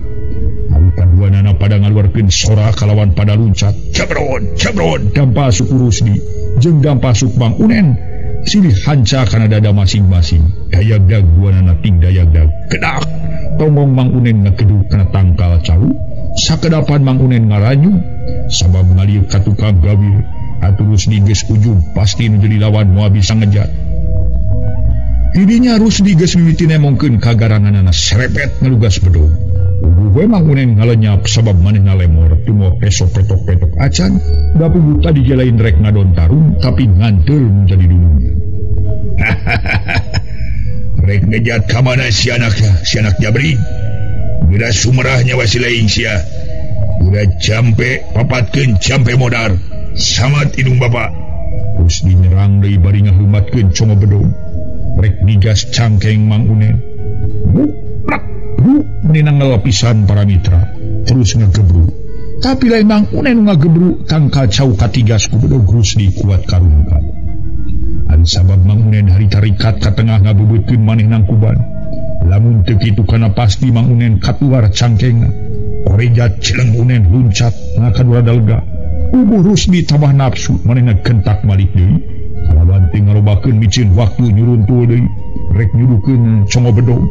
Awitan duanana pada ngaluarkeun sora kalawan pada luncat. Jebrot jebrot dampa suku Rusdi jeung dampa suku Mang Unen silih hanca kana dada masing-masing. Dayagdag duanana ting dayagdag. Kedak tonggong Mang Unen ngageduh kana tangkal cau. Sakedapan Mang Unen ngaranyu sabab ngalieu ka tukang gawir. Atuh Rusdi geus ujug pasti nu jadi lawan moal bisa ngejat. Didinya Rusdi geus mimiti nemongkeun kagaranganana serepet ngalugas bedog. Uguh we Mang Unen ngalenyap sabab manehna lemor tumo peso petok-petok acan. Da puguh tadi ge lain rek ngadon tarung tapi nganteul menjadi dunungan. Rek ngejat ka mana si anaknya, si anak jabri. Geura sumerah nyawa si lain sia. Geura jampe papatkeun jampe modar. Samat indung bapa. Rusdi nyerang deui bari ngaheumatkeun congo bedog. Rek nigas cangkeng Mang Unen. Buplak bu meunang ngalapisan para mitra terus ngagebru. Tapi lain Mang Unen ngagebru tangkal cau katigas ku bedog Rusdi kuat karungkat. An sabab Mang Unen harita rikat ka tengah ngabebeutkeun maneh nangkuban. Lamun teu kitu kana pasti Mang Unen katuar cangkengna. Korejat cileng Unen luncat ngakadu rada lega. Ubuh Rusdi tambah nafsu manehna gentak malik deui. Kalawan teu ngalobakeun miceun waktu nyuruntul deui rek nyudukeun congo bedog.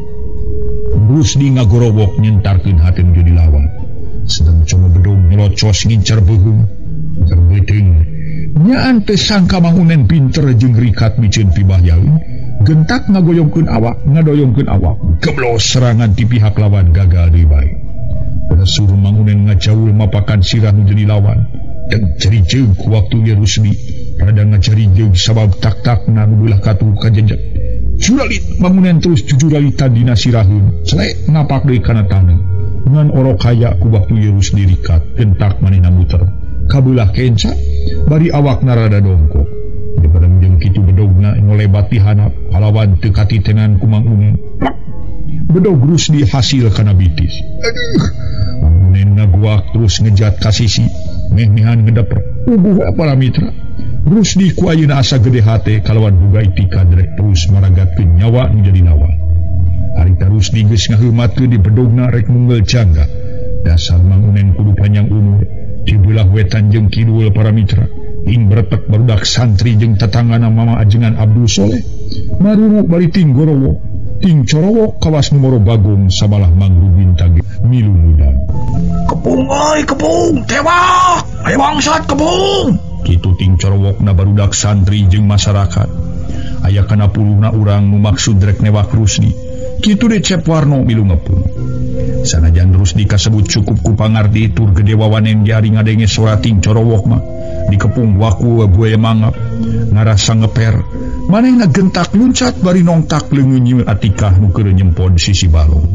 Rusdi ngagorowok nyentarkeun hate nu jadi lawan. Sedang congo bedog nyelocos ngincar beuheung. Terbeuteung. Nyaan teu sangka Mang Unen pinter jeung rikat miceun pibahyaeun. Gentak ngagoyongkeun awak, ngadoyongkeun awak. Geblos serangan ti pihak lawan gagal deui bae. Resur Mang Unen ngajaul mapakan sirah nu jadi lawan. Dan cari jeung waktu ieu Rusdi rada ngacari jeung sabab tak-takna nu beulah katuh kajejek. Juralit Mang Unen terus jujuralitan dina siraheun. Celek napak deui kana taneuh. Ngan orok kaya ku waktu ieu Rusdi rikat gentak manehna muter. Kabelah kenca bari awakna rada dongkok. Debareng jeung kitu bedogna ngolebat ti handap kalawan teu katitenan ku Mang Unen. Plak! Bedog Rusdi hasil kana bitis. Aduh. Mang Unen ngaguak terus ngejat ka sisi. Meh-mehan ngedeprek. Ubuh para mitra. Rusdi ku ayeuna asa gede hate kalawan boga itikad rek terus maragatkeun nyawa nu jadi lawan. Harita Rusdi geus ngaheumatkeun di bedogna rek nunggeul jangga. Dasar Mang Unen kudu panjang umur. Dibelah wetan jeung kidul para mitra. Ing beretek barudak santri jeung tatanggana Mama Ajengan Abdul Soleh. Maruru bari ting gorowok, ting corowok kawas numoro Bagong sabalah Mang Rubin tage milu muda. Kepung oi kepung, tewak, ayo bangsat kepung. Kitu ting corowokna barudak santri jeung masyarakat. Aya kana puluhna urang nu maksud rek newak Rusdi. Kitu de Cep Warno milu ngepung. Sanajan Rusdi kasebut cukup ku pangarti tur gede wawanen jari ngadenge sorating corowok mah dikepung waku buaya mangap ngarasa ngeper manehna gentak luncat bari nongtak leungeun Atikah nu keur nyempon sisi balong.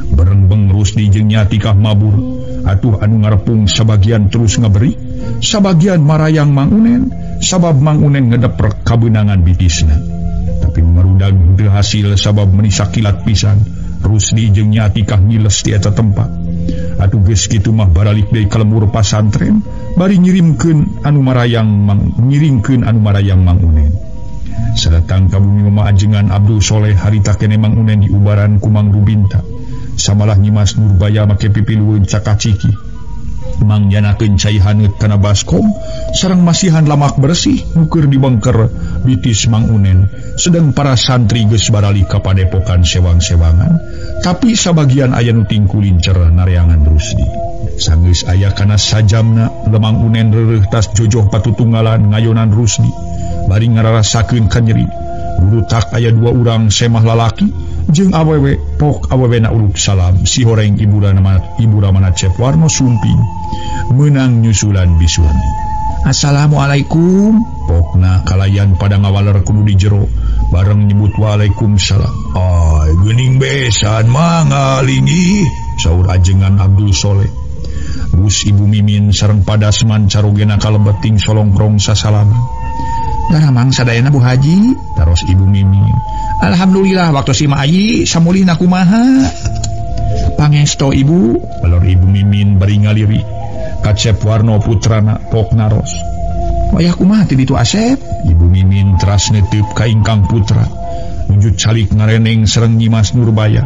Berengbeng Rusdi jeung Nyi Atikah mabur atuh anu ngarepung sabagian terus ngaberi sabagian marayang Mang Unen sabab Mang Unen ngedeprek kabeunangan bitisna. Tapi merudag teu hasil sabab meuni sakilat pisan Rusdi jeung Nyi Atikah ngiles di eta tempat. Atuh geus kitu mah baralik deui ka lembur pasantren bari ngirimkeun anu marayang Mang ngiringkeun anu marayang Mang Unen. Sadatang ka bumi mama ajengan Abdul Soleh harita kene Mang Unen diubaran ku Mang Rubinta. Samalah Nyimas Nurbaya make pipilueun cakaciki. Mang nyanakeun cai haneut kana baskom sareng masihan lamak bersih nu keur dibengker bitis Mang Unen. Sedang para santri geus baralik ka padepokan sewang-sewangan, tapi sabagian aya nu tingkulincer nareangan Rusdi. Sanggeus aya kana sajamna Mang Unen reureuh tas jojoh patutunggalan ngayonan Rusdi bari ngararasakeun kanyeri. Gurutak aya dua urang semah lalaki jeung awewe pok awewena uruk salam si horeng ibu ramana Cep Warno sumping meunang nyusulan bisurni. Assalamualaikum. Pokna kalayan pada ngawaler kudu di jero bareng nyebut waalaikumsalam. Ay geuning besan mangalingi saur ajengan Abdul Soleh. Bus Ibu Mimin sareng padasman carogena kalebeting solongkrong sasalaman. Daramang sadayana Bu Haji, taros Ibu Mimin. Alhamdulillah waktu si Ma Ayi samulihna kumaha. Pangesto Ibu, balor Ibu Mimin bari ngaliri ka Cep Warno putrana pok naros. Wayah kumaha ti ditu Asep? Ibu Mimin teras neteup ka ingkang putra. Nuju calik ngareneng sareng Nyimas Nurbaya.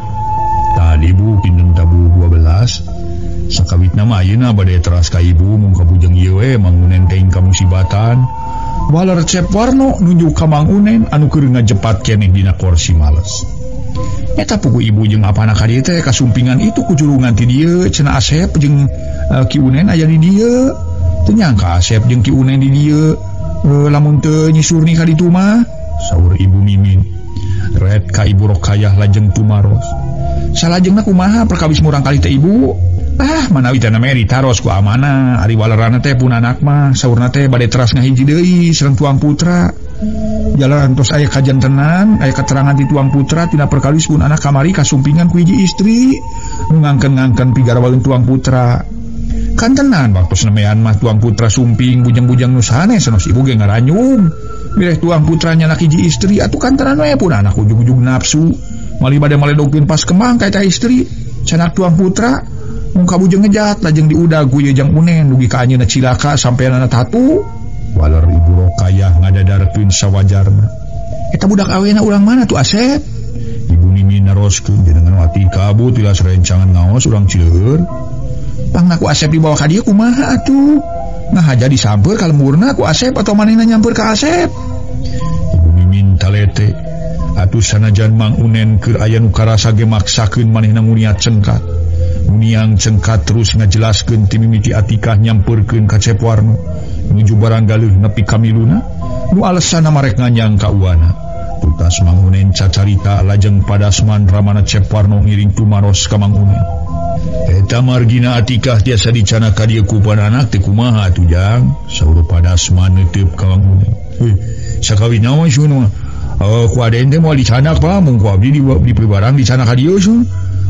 Tadi Bu kinten tabu 12. Sakawitna mah ayeuna bade teras ka ibu mung kabujeng ieu we Mang Unen teh kamusibatan. Waler Cep Warno nunjuk ka Mang Unen anu keur ngajepat keneh dina kursi males. Eta pugu ibu jeung apana ka dieu teh kasumpingan itu kujurungan ti dieu cenah Asep jeung Ki Unen aya di dieu. Teu nyangka Asep jeung Ki Unen di dieu. Lamun teu nyisurni ka ditu mah, saur Ibu Mimin. Ret ka Ibu Rokayah lajeng tumaros. Salajengna kumaha perkawis murang kali teh ibu? Ah, manawi teh meri taros ku amana, ari walerana teh pun anak mah, saurna teh bade teras ngahiji deui sareng tuang putra. Jalan tos aya kajantenan, aya keterangan ti tuang putra tina perkawis pun anak kamari kasumpingan ku hiji istri, nu ngangken-ngangken pigarawaeun tuang putra. Kantenan waktu senemean mah tuang putra sumping bujang-bujang nu sanes sanos ibu ge ngaranyung. Milih tuang putra nyanak hiji istri atuh kantenan we pun anak ujug-ujug nafsu. Mali bade maledokeun pas kembang ka eta istri, canak tuang putra mung kabujeng ngejat lajeng diudag ku ieu Jang Unen dugi ka anjeunna cilaka sampeanana tatu. Waler Ibu Rokayah ngadadarkeun sawajarna. Eta budak awena urang mana tuh Asep? Ibu Mimin naroskeun jenengan Atika bu tilas rencangan ngaos urang Cileueur. Pangna ku Asep dibawa ka dieu kumaha atuh? Nah haja disamper ka lemburna ku Asep atau manehna nyamper ka Asep? Ibu Mimin talete. Atuh sanajan Mang Unen keur aya nu karasa ge maksakeun manehna nguniat cengkat. Muniang cengkat terus ngajelaskeun ti mimiti Atikah nyamperkeun ka Cep Warno nuju barang galuh nepi ka miluna nu alesanna marek nganyang ka uana. Tutas Mang Unen cacarita lajeng padasman ramana Cep Warno ngiring tumaros ka Mang Unen. Eta margina Atikah tiasa dicana ka dieu ku pananak teh kumaha atuh Jang? Saur padasman neuteub ka Mang Unen. Sakawinna mah sun mah ku aden teh moal dicanak pa mung ku abdi di barang dicanak ka dieu sun.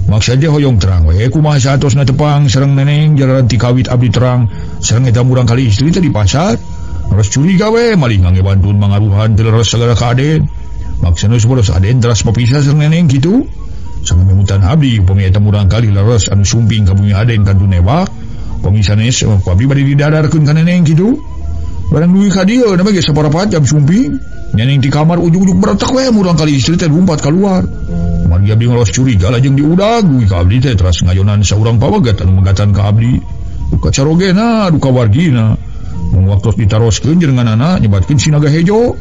Maksud dia hoyong terang we kumaha saatosna tepang sareng neneng jalaran ti kawit abdi terang sareng eta murang kali istri teh di pasar terus curiga we maling ngangge bantun mangaruhan teu leres sagala ka aden maksudna sabodos aden teras papisah sareng neneng kitu sareng memutan abdi upami eta murang kali leres anu sumping ka bumi aden kantun newak upami sanes ku abdi bade didadarkeun ka neneng kitu barang dugi ka dieu na ge saparapat jam sumping neneng di kamar ujug-ujug beretak we murang kali istri teh lumpat keluar. Margi abdi ngalos curiga lajeng diudag dugi ka abdi teh teras ngayonan saurang pawagat anu megatan ka abdi duka carogena duka wargina mung waktos ditaroskeun jenenganana nyebatkeun sinaga hejo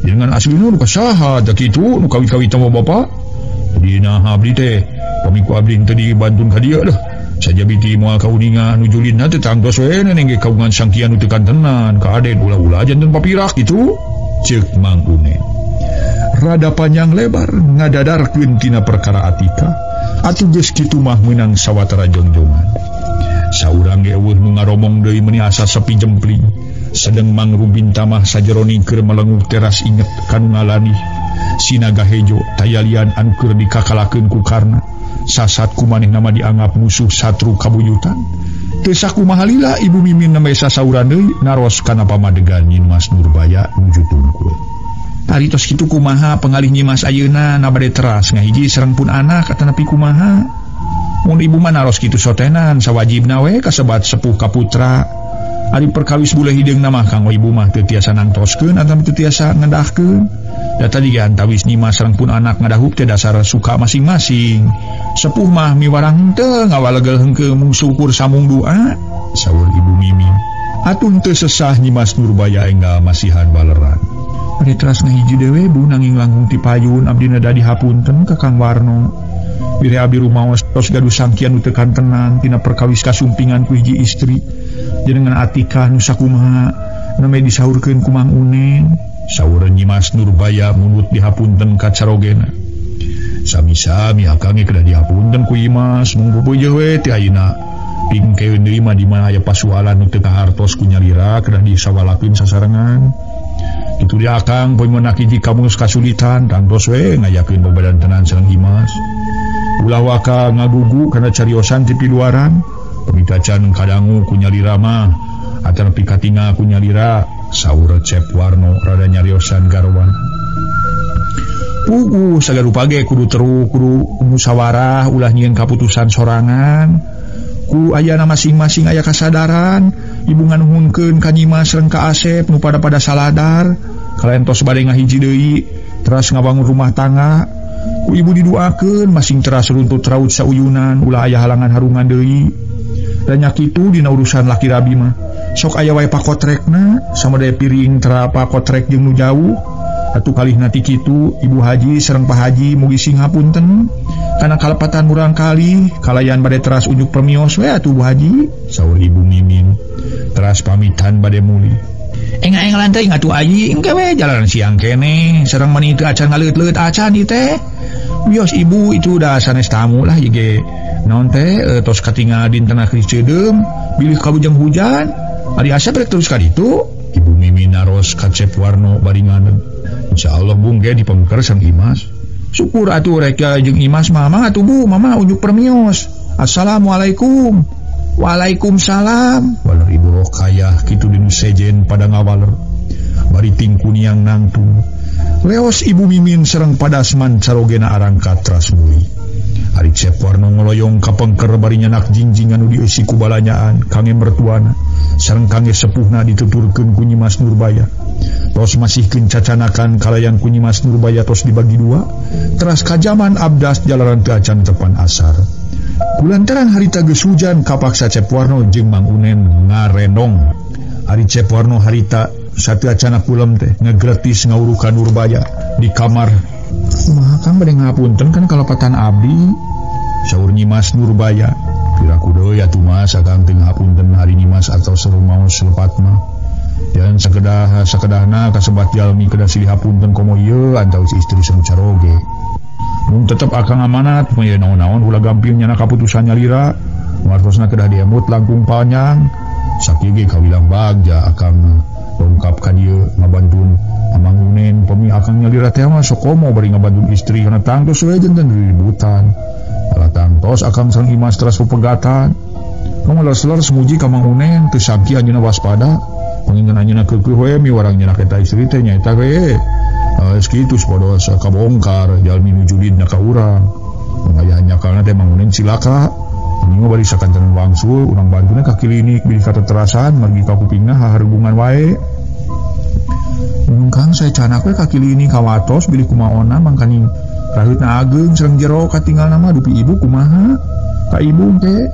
jenengan aslina duka saha tah kitu nu kawit-kawit mah bapa dina abdi teh pami ku abdi teh dibantun ka dieu dah saja biti moal kauninga nu julinna teh tangtos we neneng ge kagungan sangkian nu teu kantenan ka aden ulah-ulah janten papirak kitu ceuk Mang Unen. Rada panjang lebar ngadadarkeun tina perkara Atika. Atuh geus kitu mah meunang sawatara jongjongan. Saurang ge eueuh nu ngaromong deui meuni asa sepi jempling. Sedeng Mang Rubin tamah sajeroning keur melenguh teras inget kanu ngalani. Sinaga hejo tayalian anu keur dikakalakeun ku Karna. Sasat ku manehna mah dianggap musuh satru kabuyutan. Teu sakumaha lila Ibu Mimin nembe sasauran deui naros kana pamadegan Nyimas Nurbaya nuju tungkul. Ari tos kitu kumaha pengalih Nyimas ayeuna na bade teras ngahiji sareng pun anak atanapi kumaha. Mun ibu mah naros kitu sotenan sawajibna we kasebat sepuh ka putra. Ari perkawis bule hideungna mah kanggo ibu mah teu tiasa nangtoskeun atawa teu tiasa ngedahkeun. Da tadi ge antawis Nyimas sareng pun anak ngadahup teh dasar suka masing-masing. Sepuh mah miwarang henteu ngawalegel hengkeu mung syukur samung doa, saur Ibu Mimin. Atuh teu sesah Nyimas Nurbaya enggal masihan baleran. Bade teras ngahiji dewe bu nanging langkung ti payun abdi da dihapunten ka Kang Warno. Bire abdi rumaos tos gaduh sangkian nu teu kantenan tina perkawis kasumpingan ku hiji istri. Jenengan Atikah nu sakumaha name disaurkeun ku Mang Unen. Saur Nyimas Nurbaya munut dihapunten ka carogena. Sami-sami akang ge kedah dihapunten ku Imas mung pupujeun we ti ayeuna. Pingkeun deui mah di mana aya pasualan nu teu kahartos ku nyalira kedah disawalakeun sasarengan. Kitu dia akang poe menak hiji kamus kasulitan tangtos we ngayakeun babadantenan sareng Imas. Ulah waka ngagugu kana cariosan ti piluaran. Pamitacan kadangu ku nyalira mah atanapi katinga ku nyalira, saur Cep Warno rada nyariosan garwana. Puguh sagarupa ge kudu teru kudu musyawarah ulah nyieun kaputusan sorangan. Ku ayana masing-masing aya kasadaran, ibu nganuhunkeun ka Nyimas sareng ka Asep nu pada-pada saladar, kalayan tos bade ngahiji deui, teras ngabangun rumah tangga. Ku ibu diduakeun masing teras runtut raut sauyunan ulah aya halangan harungan deui. Dan nya kitu dina urusan laki rabi mah sok aya wae pakotrekna samadaya piring tera pakotrek jeung nu jauh. Atuh kalihna ti kitu Ibu Haji sareng Pak Haji mugi sing hapunten kana kalepatan murang kali kalayan bade teras unjuk permios we atuh Bu Haji, saur Ibu Mimin teras pamitan bade muli. Enga-enga lantai atuh ayi engke we jalan siang keneh sareng mani teu acan ngaleut-leut acan ieu teh. Wios ibu itu udah sanes tamu lah ieu ge naon teh tos katingal dinten akhir ceudeum bilih kabujeng hujan ari asa rek terus ka ditu. Ibu Mimin naros ka Cep Warno bari nganeg. Insyaallah bung ge dipengker sareng Imas. Syukur atuh rek jeung Imas mama atuh Bu, mama unjuk permios. Assalamualaikum. Waalaikumsalam. Waler Ibu Rokayah kitu dinu sejen pada ngawaler. Bari tingkuniang nangtung. Leos Ibu Mimin sareng padasman carogena arangkat teras muli. Ari Cep Warno ngoloyong ka pengker bari nyanak jingjingan nu dieusi ku balanyaan kange mertuana sareng kange sepuhna dituturkeun ku Nyimas Nurbaya. Tos masihkeun cacanakan kalayan ku Nyimas Nurbaya tos dibagi dua, teras kajaman abdas jalaran teu acan tepan asar. Kulantaran harita geus hujan kapaksa Cep Warno jeung Mang Unen ngarenong. Ari Cep Warno harita sateu acana kulem teh ngegretis ngawurukan Nurbaya di kamar. Kumaha Kang bade ngapunten kan kalepatan abdi, saur Nyimas Nurbaya. Piraku deui atuh Mas akang teu ngapunten hari Nyimas atau serumaos lepat mah. Jangan sakedah sakedahna kasebat jalmi kedah silih hapunten komo ieu antawis istri sareng caroge. Mun tetep akang amanat mah ieu naon-naon ulah gampil nyana kaputusan nyalira. Wartosna kedah diemut langkung panjang. Sakieu ge kawilang bagja akang lengkap ka dieu ngabantun Amang Unen pemi akang nyalira teh mah sok komo bari ngabantun istri kana tangtos we janten ributan. Malah tangtos akang sareng Imas teras pepegatan. Kamu leres-leres muji ka Mang Unen teu sangki anjeunna waspada. Panginten anjeunna keukeuh we miwarang nyenak eta istri teh nyaeta we. Geus kitu sapodos kabongkar jalmi nu julidna ka urang. Mun aya nyakalna teh Mang Unen cilaka. Ini mah bari sakantenan wangsul urang bantuna ka klinik bilih kateterasan margi ka kupingna haharubungan wae. Mun Kang saya canak we ka klinik kawatos bilih kumaona mangkaning raheutna ageung sareng jero katinggalna mah dupi ibu kumaha? Ka ibu teh.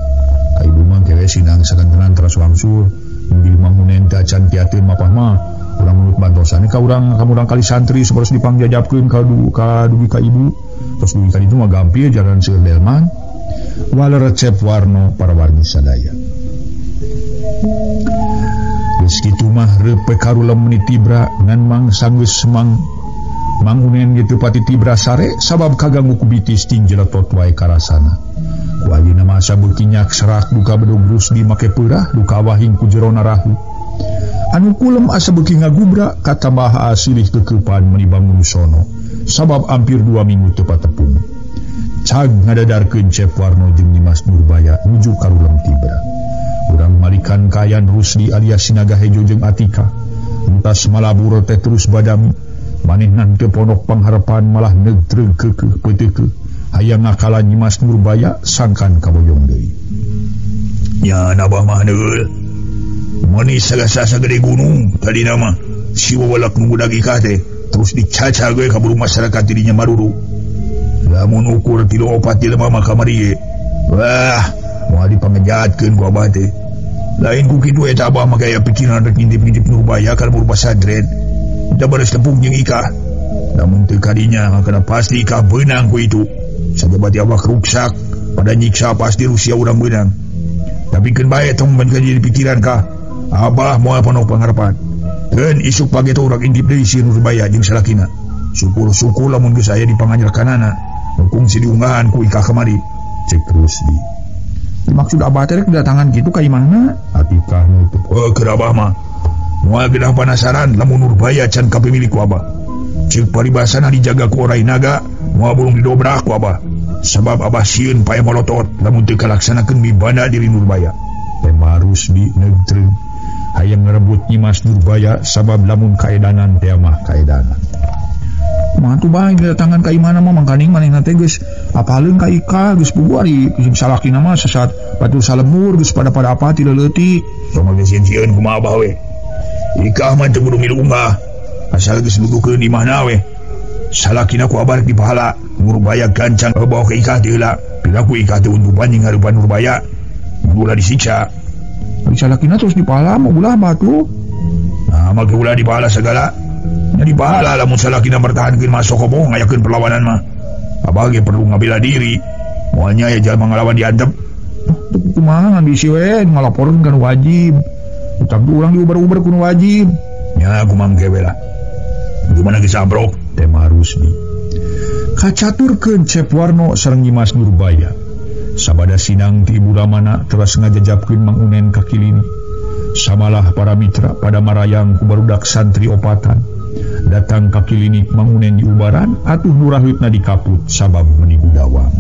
Ka ibu mah kewe sinang sakantenan teras wangsul. Bilih Mang Unen teh acan kiateun mapah mah urang mulut bantosane ka urang ka kali santri sabaros dipangjajabkeun ka dugi ka ibu. Terus dugi ka ditu mah gampil jalan seueur delman. Waler Cep Warno para wargi sadaya. Geus kitu mah reupe karulem meni tibra ngan mang sanggeus mang Mang Unen ge teu pati tibra sare sabab kaganggu ku bitis ting jeletot wae karasana. Ku ayeuna mah asa beuki nyakserak duka bedog Rusdi make peurah duka wahing ku jerona rahu. Anu kulem asa beuki ngagubra katambah asilih kekeupan meuni bangun sono sabab hampir 2 minggu teu patepung. Cag ngadadarkeun Cep Warno jeung Nyimas Nurbaya nuju ka Rulem Tibra. Urang malikan kayan Rusdi alias Sinaga Hejo jeung Atika. Entas malabur teh terus badami. Manehna teu pondok pangharepan malah neugtreug keukeuh peuteukeuh. Hayang ngakalan Nyimas Nurbaya sangkan kaboyong deui. Nya abah mah deul. Meuni sagasa sagede gunung tadina mah si wawalak nu budak Ikah teh terus dicaca ge ka buru masyarakat di dinya maruru. Lamun ukur 3 4 jelema mah kamari ge. Wah, moal dipangejatkeun ku abah teh. Lain ku kitu eta abah mah gaya pikiran rek ngintip-ngintip Nurbaya ka buru pasantren. Da baris tepung jeung Ikah. Lamun teu kadinya maka pasti Ikah beunang ku itu. Sajabati abah ruksak pada nyiksa pasti Rusia urang beunang. Tapi keun bae tong ban jadi pikiran kah. Abah moal pondok pangarepan. Keun isuk pagi teh urang intip deui si Nurbaya jeung salakina. Syukur-syukur lamun geus aya di panganjelkanana. Mungkung si diunggahan ku Ikah kamari. Cek Rusdi. Dimaksud abah teh kedatangan kitu ka imahna? Atikah nutup. Heuh keur abah mah. Moal gedah panasaran lamun Nurbaya can kapimilik ku abah. Ceuk paribasana dijaga ku orai naga, moal bulung didobrak ku abah. Sabab abah sieun pae molotot lamun teu kalaksanakeun mibanda diri Nurbaya. Tema Rusdi neugtreug. Hayang ngerebut Nyimas Nurbaya sabab lamun kaedanan teh mah kaedanan. Mah tuh bae kedatangan ka imahna mah mangkaning manehna teh geus apaleun ka Ika geus puguh ari jeung salakina mah sasat batur salemur geus pada-pada apa ti leutik. Tong geus sieun kumaha abah we. Ikah mah teu kudu milu unggah. Asal geus nuduhkeun imahna we. Salakina ku abah rek dipahala. Nurbaya gancang bawa ka Ikah teh heula. Piraku Ikah teh untupan jeung ngarupan Nurbaya. Ulah disiksa. Ari salakina terus dipahala mah ulah batu. Nah, mah ulah dipahala segala. Nya dipahala lamun salakina bertahankeun masuk komo ngayakeun perlawanan mah. Abah ge perlu ngabela diri. Moalnya ya jalma ngalawan diantep. Kumaha ngan bisi we ngalaporkeun kan wajib. Utang urang diuber-uber kudu wajib. Nya kumaha ge we lah. Gimana geus ambrok tema Rusdi. Kacaturkeun Cep Warno sareng Nyimas Nurbaya. Sabada sinang ti Ibu Ramana teras ngajajapkeun Mang Unen ka kilini. Samalah para mitra pada marayang ku barudak santri opatan. Datang ka kilinik Mang Unen diubaran atuh nurahutna dikaput sabab meuni gudawang.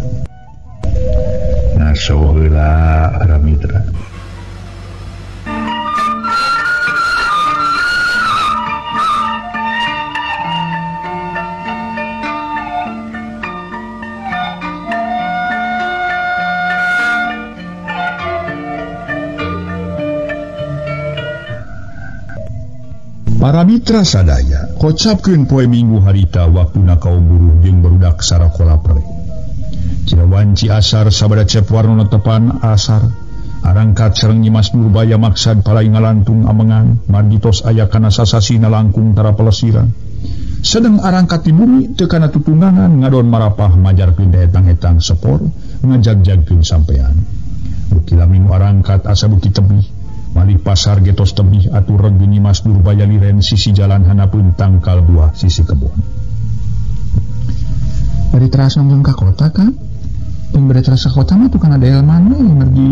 Ngaso heula para mitra. Para mitra sadaya, kocapkeun poe Minggu harita waktuna kaum buruh jeung barudak sarakola pre. Cirawanci asar sabada Cep Warno netepan asar, arangkat sareng Nyimas Nurbaya maksad palai ngalantung amengan, margi tos aya kana sasasina langkung tara pelesiran. Sedeng arangkat di bumi teu kana tutunggangan ngadon marapah majarkeun daetang-etang sepor, ngajagjagkeun sampean. Beuki lami nu arangkat asa beuki tebih. Malih pasar getos tebih atuh reg Nyimas Nurbaya liren sisi jalan hanapeun tangkal buah sisi kebon. Bari teras nongton ka kota kan? Yang bari teras ka kota mah tuh kan ada elman we mergi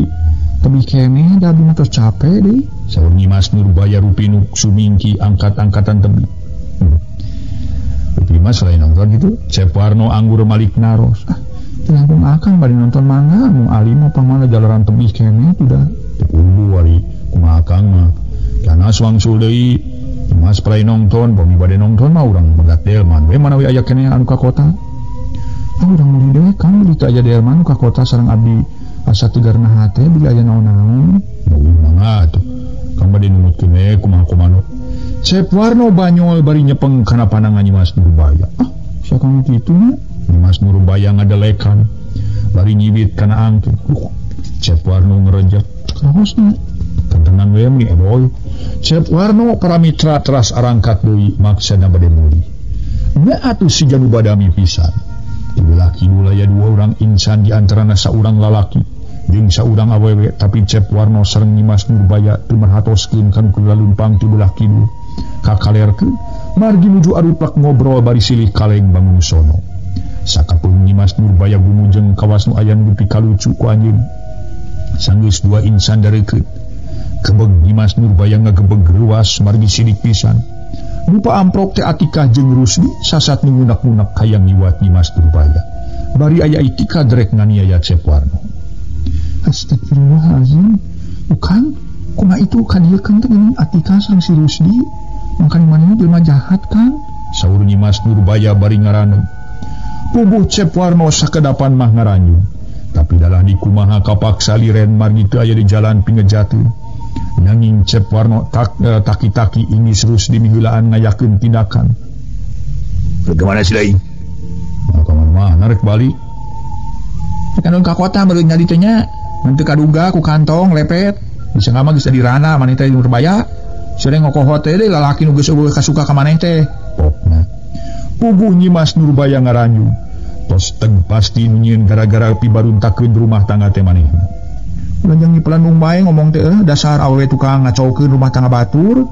tebih keneh da abdi mah tos capek deui. Saur Nyimas Nurbaya rupi nu sumingki angkat-angkatan tebih. Rupi mah selain nonton gitu, Cep Warno anggur malik naros. Ah, teu langkung akang bari nonton mangga mung ali mah pamana jalaran tebih keneh tuh da. Teu kudu ari kumaha akang mah. Kana wangsul deui Mas palai nongton, bumi bade nongton mah urang megat delman we manawi aya keneh anu ka kota. Ah urang meuli deui Kang beli teu aya delman ka kota sareng abdi asa tegarna hate beli aya naon-naon. Eueuh mangga atuh. Kang bade numutkeun we kumaha kumano. Cep Warno banyol bari nyepeng kana panangan Nyimas Nurbaya. Ah, sia kang kitu nya? Nyimas Nurbaya ngadelekan bari nyiwit kana angke. Cep Warno ngerejek. Karosna tentengan we meni eboy. Cep Warno para mitra teras arangkat deui maksana bade mulih. Nya atuh siga nu badami pisan. Di kidul aya dua orang insan di antarana saurang lalaki jeung saurang awewe, tapi Cep Warno sareng Nyimas Nurbaya teu merhatoskeun kana kulalumpang ti belah kidul. Kakalerkeun margi nuju aruplak ngobrol bari silih kaleng bangun sono. Sakapeung Nyimas Nurbaya gumujeng kawas nu aya nu pikalucu ku anjeun. Sanggeus dua insan dareukeut. Kebeg Nyimas Nurbaya ngagebeg reuas margi sidik pisan. Rupa amprok teh Atikah jeung Rusdi sasat nu ngunak-ngunak hayang ngiwat Nyimas Nurbaya. Bari aya itikad rek nganiaya Cep Warno. Astagfirullahalazim. Bukan kumaha itu kadiekeun teh geuning Atikah sareng si Rusdi. Mangkana manehna jelema jahat kan? Saur Nyimas Nurbaya bari ngaraneg. Puguh Cep Warno sakedapan mah ngaranjung. Tapi dalah dikumaha kapaksa liren margi teu aya di jalan pingejateun. Nanging Cep Warno taki-taki ingis Rusdi miheulaan ngayakeun tindakan. Bagaimana sih lain? Maka mah narek balik. Rek ka kota meureun nyadi teh nya. Mun teu kaduga ku kantong lepet. Bisa mah geus dirana maneh teh Nurbaya. Sering ngokohot teh lalaki nu geus eueuh kasuka ka maneh teh. Pokna. Puguh Nyimas Nurbaya ngaranjung. Tos teng pasti nyieun gara-gara pibaruntakeun rumah tangga teh manehna. Ulah jeung nyipelan bae ngomong teh dasar awewe tukang ngacaukeun rumah tangga batur.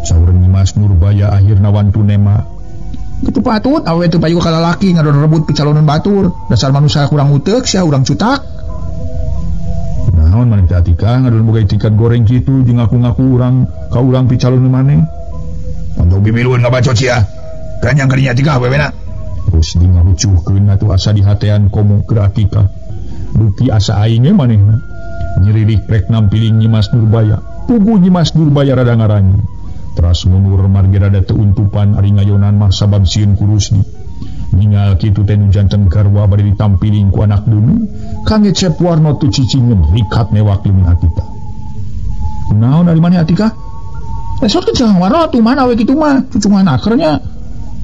Saur Nyimas Nurbaya akhirna wantu nema. Kitu patut awewe teu payu ka lalaki ngadon rebut picalonan batur. Dasar manusia kurang uteuk sia urang cutak. Naon maneh teh Atikah ngadon boga itikat goreng kitu jeung ngaku-ngaku urang ka urang picalonan maneh. Untuk bimilueun ngabacot sia. Ganyang kadinya Atikah awewena. Rusdi ngahucuhkeun atuh asa dihatean komo keur Atikah. Bukti asa aing ge manehna. Nyirilik rek nampiling Nyimas Nurbaya. Puguh Nyimas Nurbaya rada ngaranjung. Teras mundur margi rada teu untupan ari ngayonan mah sabab sieun ku Rusdi. Ningal kitu teh nu janten garwa bade ditampiling ku anak deungeun. Kangge Cep Warno teu cicingeun rikat newak leungeun Atikah. Kunaon ari maneh Atikah? Lesot ke Kang Warno atuh mana we kitu mah cucungan akernya.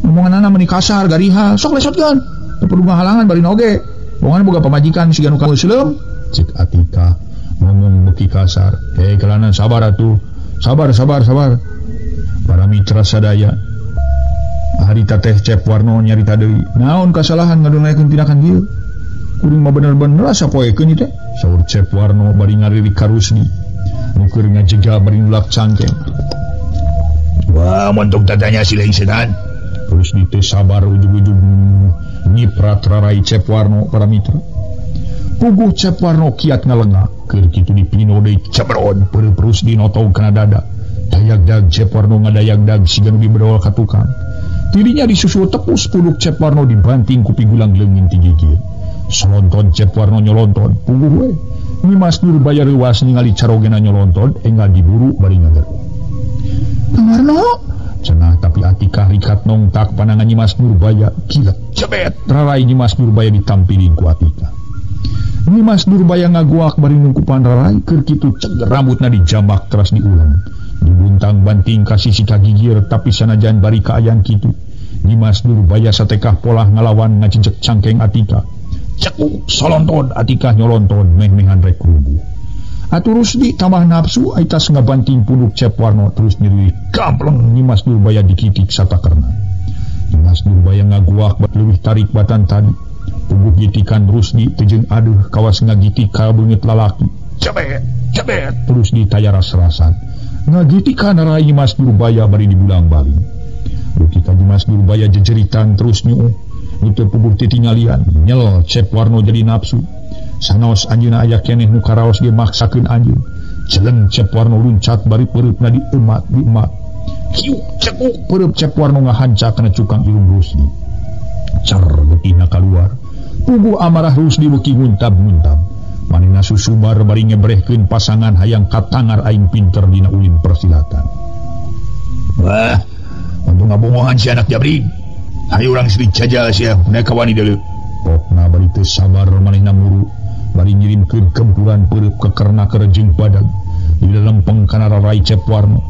Ngomonganana meuni kasar gariha, sok lesotkeun. Teu perlu ngahalangan bari oge. Bongan boga pamajikan siga nu kausleum. Cek Atikah ngomong beuki kasar. Kelanan sabar atuh. Sabar sabar sabar. Para mitra sadaya. Harita teh Cep Warno nyarita deui. Naon kasalahan ngadonaikeun tindakan ieu? Kuring mah bener-bener asa poekeun ieu teh. Saur Cep Warno bari ngaririk ka Rusdi. Nu keur ngajega bari nulak cangkeng. Wah, montok dadanya si lain setan. Rusdi teh sabar ujug-ujug nyiprat rarai Cep Warno para mitra. Puguh Cep Warno kiat ngalenga. Keur kitu dipino deui cebrod peureub Rusdi notog kana dada. Dayag-dag Cep Warno ngadayag-dag siga nu dibedol ka tukang. Tirinya disusul tepus puluk Cep Warno dibanting ku pigulang leungin ti gigir. Solonton Cep Warno nyolonton puguh we. Nyimas Nurbaya reuas ningali carogena nyolonton enggal diburu bari ngageruh. Kang Warno cenah tapi Atikah rikat nongtak panangan Nyimas Nurbaya gila cebet rarai Nyimas Nurbaya ditampiling ku Atikah. Nyimas Nurbaya ngaguak bari nungkupan rarai keur kitu ceg rambutna dijambak teras diulang. Dibuntang-banting ka sisi ka gigir tapi sanajan bari kaayaan kitu. Nyimas Nurbaya satekah polah ngalawan ngajejek cangkeng Atikah. Cekuk solonton Atikah nyolonton meh-mehan rek rubuh. Atuh Rusdi tambah nafsu aitas ngabanting punduk Cep Warno terus nyeri gampleng Nyimas Nurbaya dikitik satakerna. Nyimas Nurbaya ngaguak leuwih tarik batan tadi. Puguh gitikan Rusdi teu jeung aduh kawas ngagitik ka beungeut lalaki. Cebet cebet terus ditayaras-rasan. Ngagitikan rai Nyimas Nurbaya bari dibulang-baling. Duki ka Nyimas Nurbaya jejeritan terus nyuuh. Nu teu puguh titingalian nyel Cep Warno jadi nafsu. Sanaos anjeunna aya keneh nu karaos ge maksakeun anjeun. Celeng Cep Warno luncat bari peureupna diemat diemat. Kiuk cekuk peureub Cep Warno ngahanca kana cukang irung Rusdi. Cer getihna kaluar. Puguh amarah Rusdi beuki nguntab-nguntab. Manehna susubar bari ngebrehkeun pasangan hayang katangar aing pinter dina ulin persilatan. Wah, untung ngabongohan si anak jabrig. Hayu urang sri jajal sia, mereka wani deuleu. Pokna bari teu sabar manehna muru. Bari ngirimkeun gempuran peureub kekerna kerejeng badag di lempeng kana rarai Cep Warno.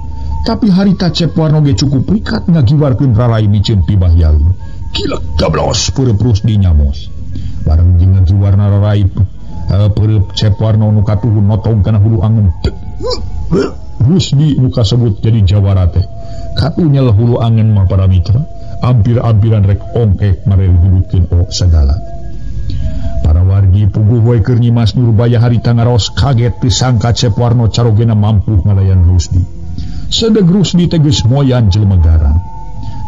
Tapi harita Cep Warno ge cukup rikat ngagiwarkeun rarai miceun pibahyaleun. Kilek gablos peureub Rusdi nyamos. Bareng jeung ngagiwarna rarai peureub Cep Warno nu katuhun notong kana hulu angen. Rusdi nu kasebut jadi jawara teh. Katunyel hulu angen mah para mitra. Ampir-ampiran rek ongkek mare dibutkeun o sagala. Para wargi puguh we keur Nyimas Nurbaya harita ngaros kaget teu sangka Cep Warno carogena mampu ngalayan Rusdi. Sedeg Rusdi teh geus moyan jelema garang.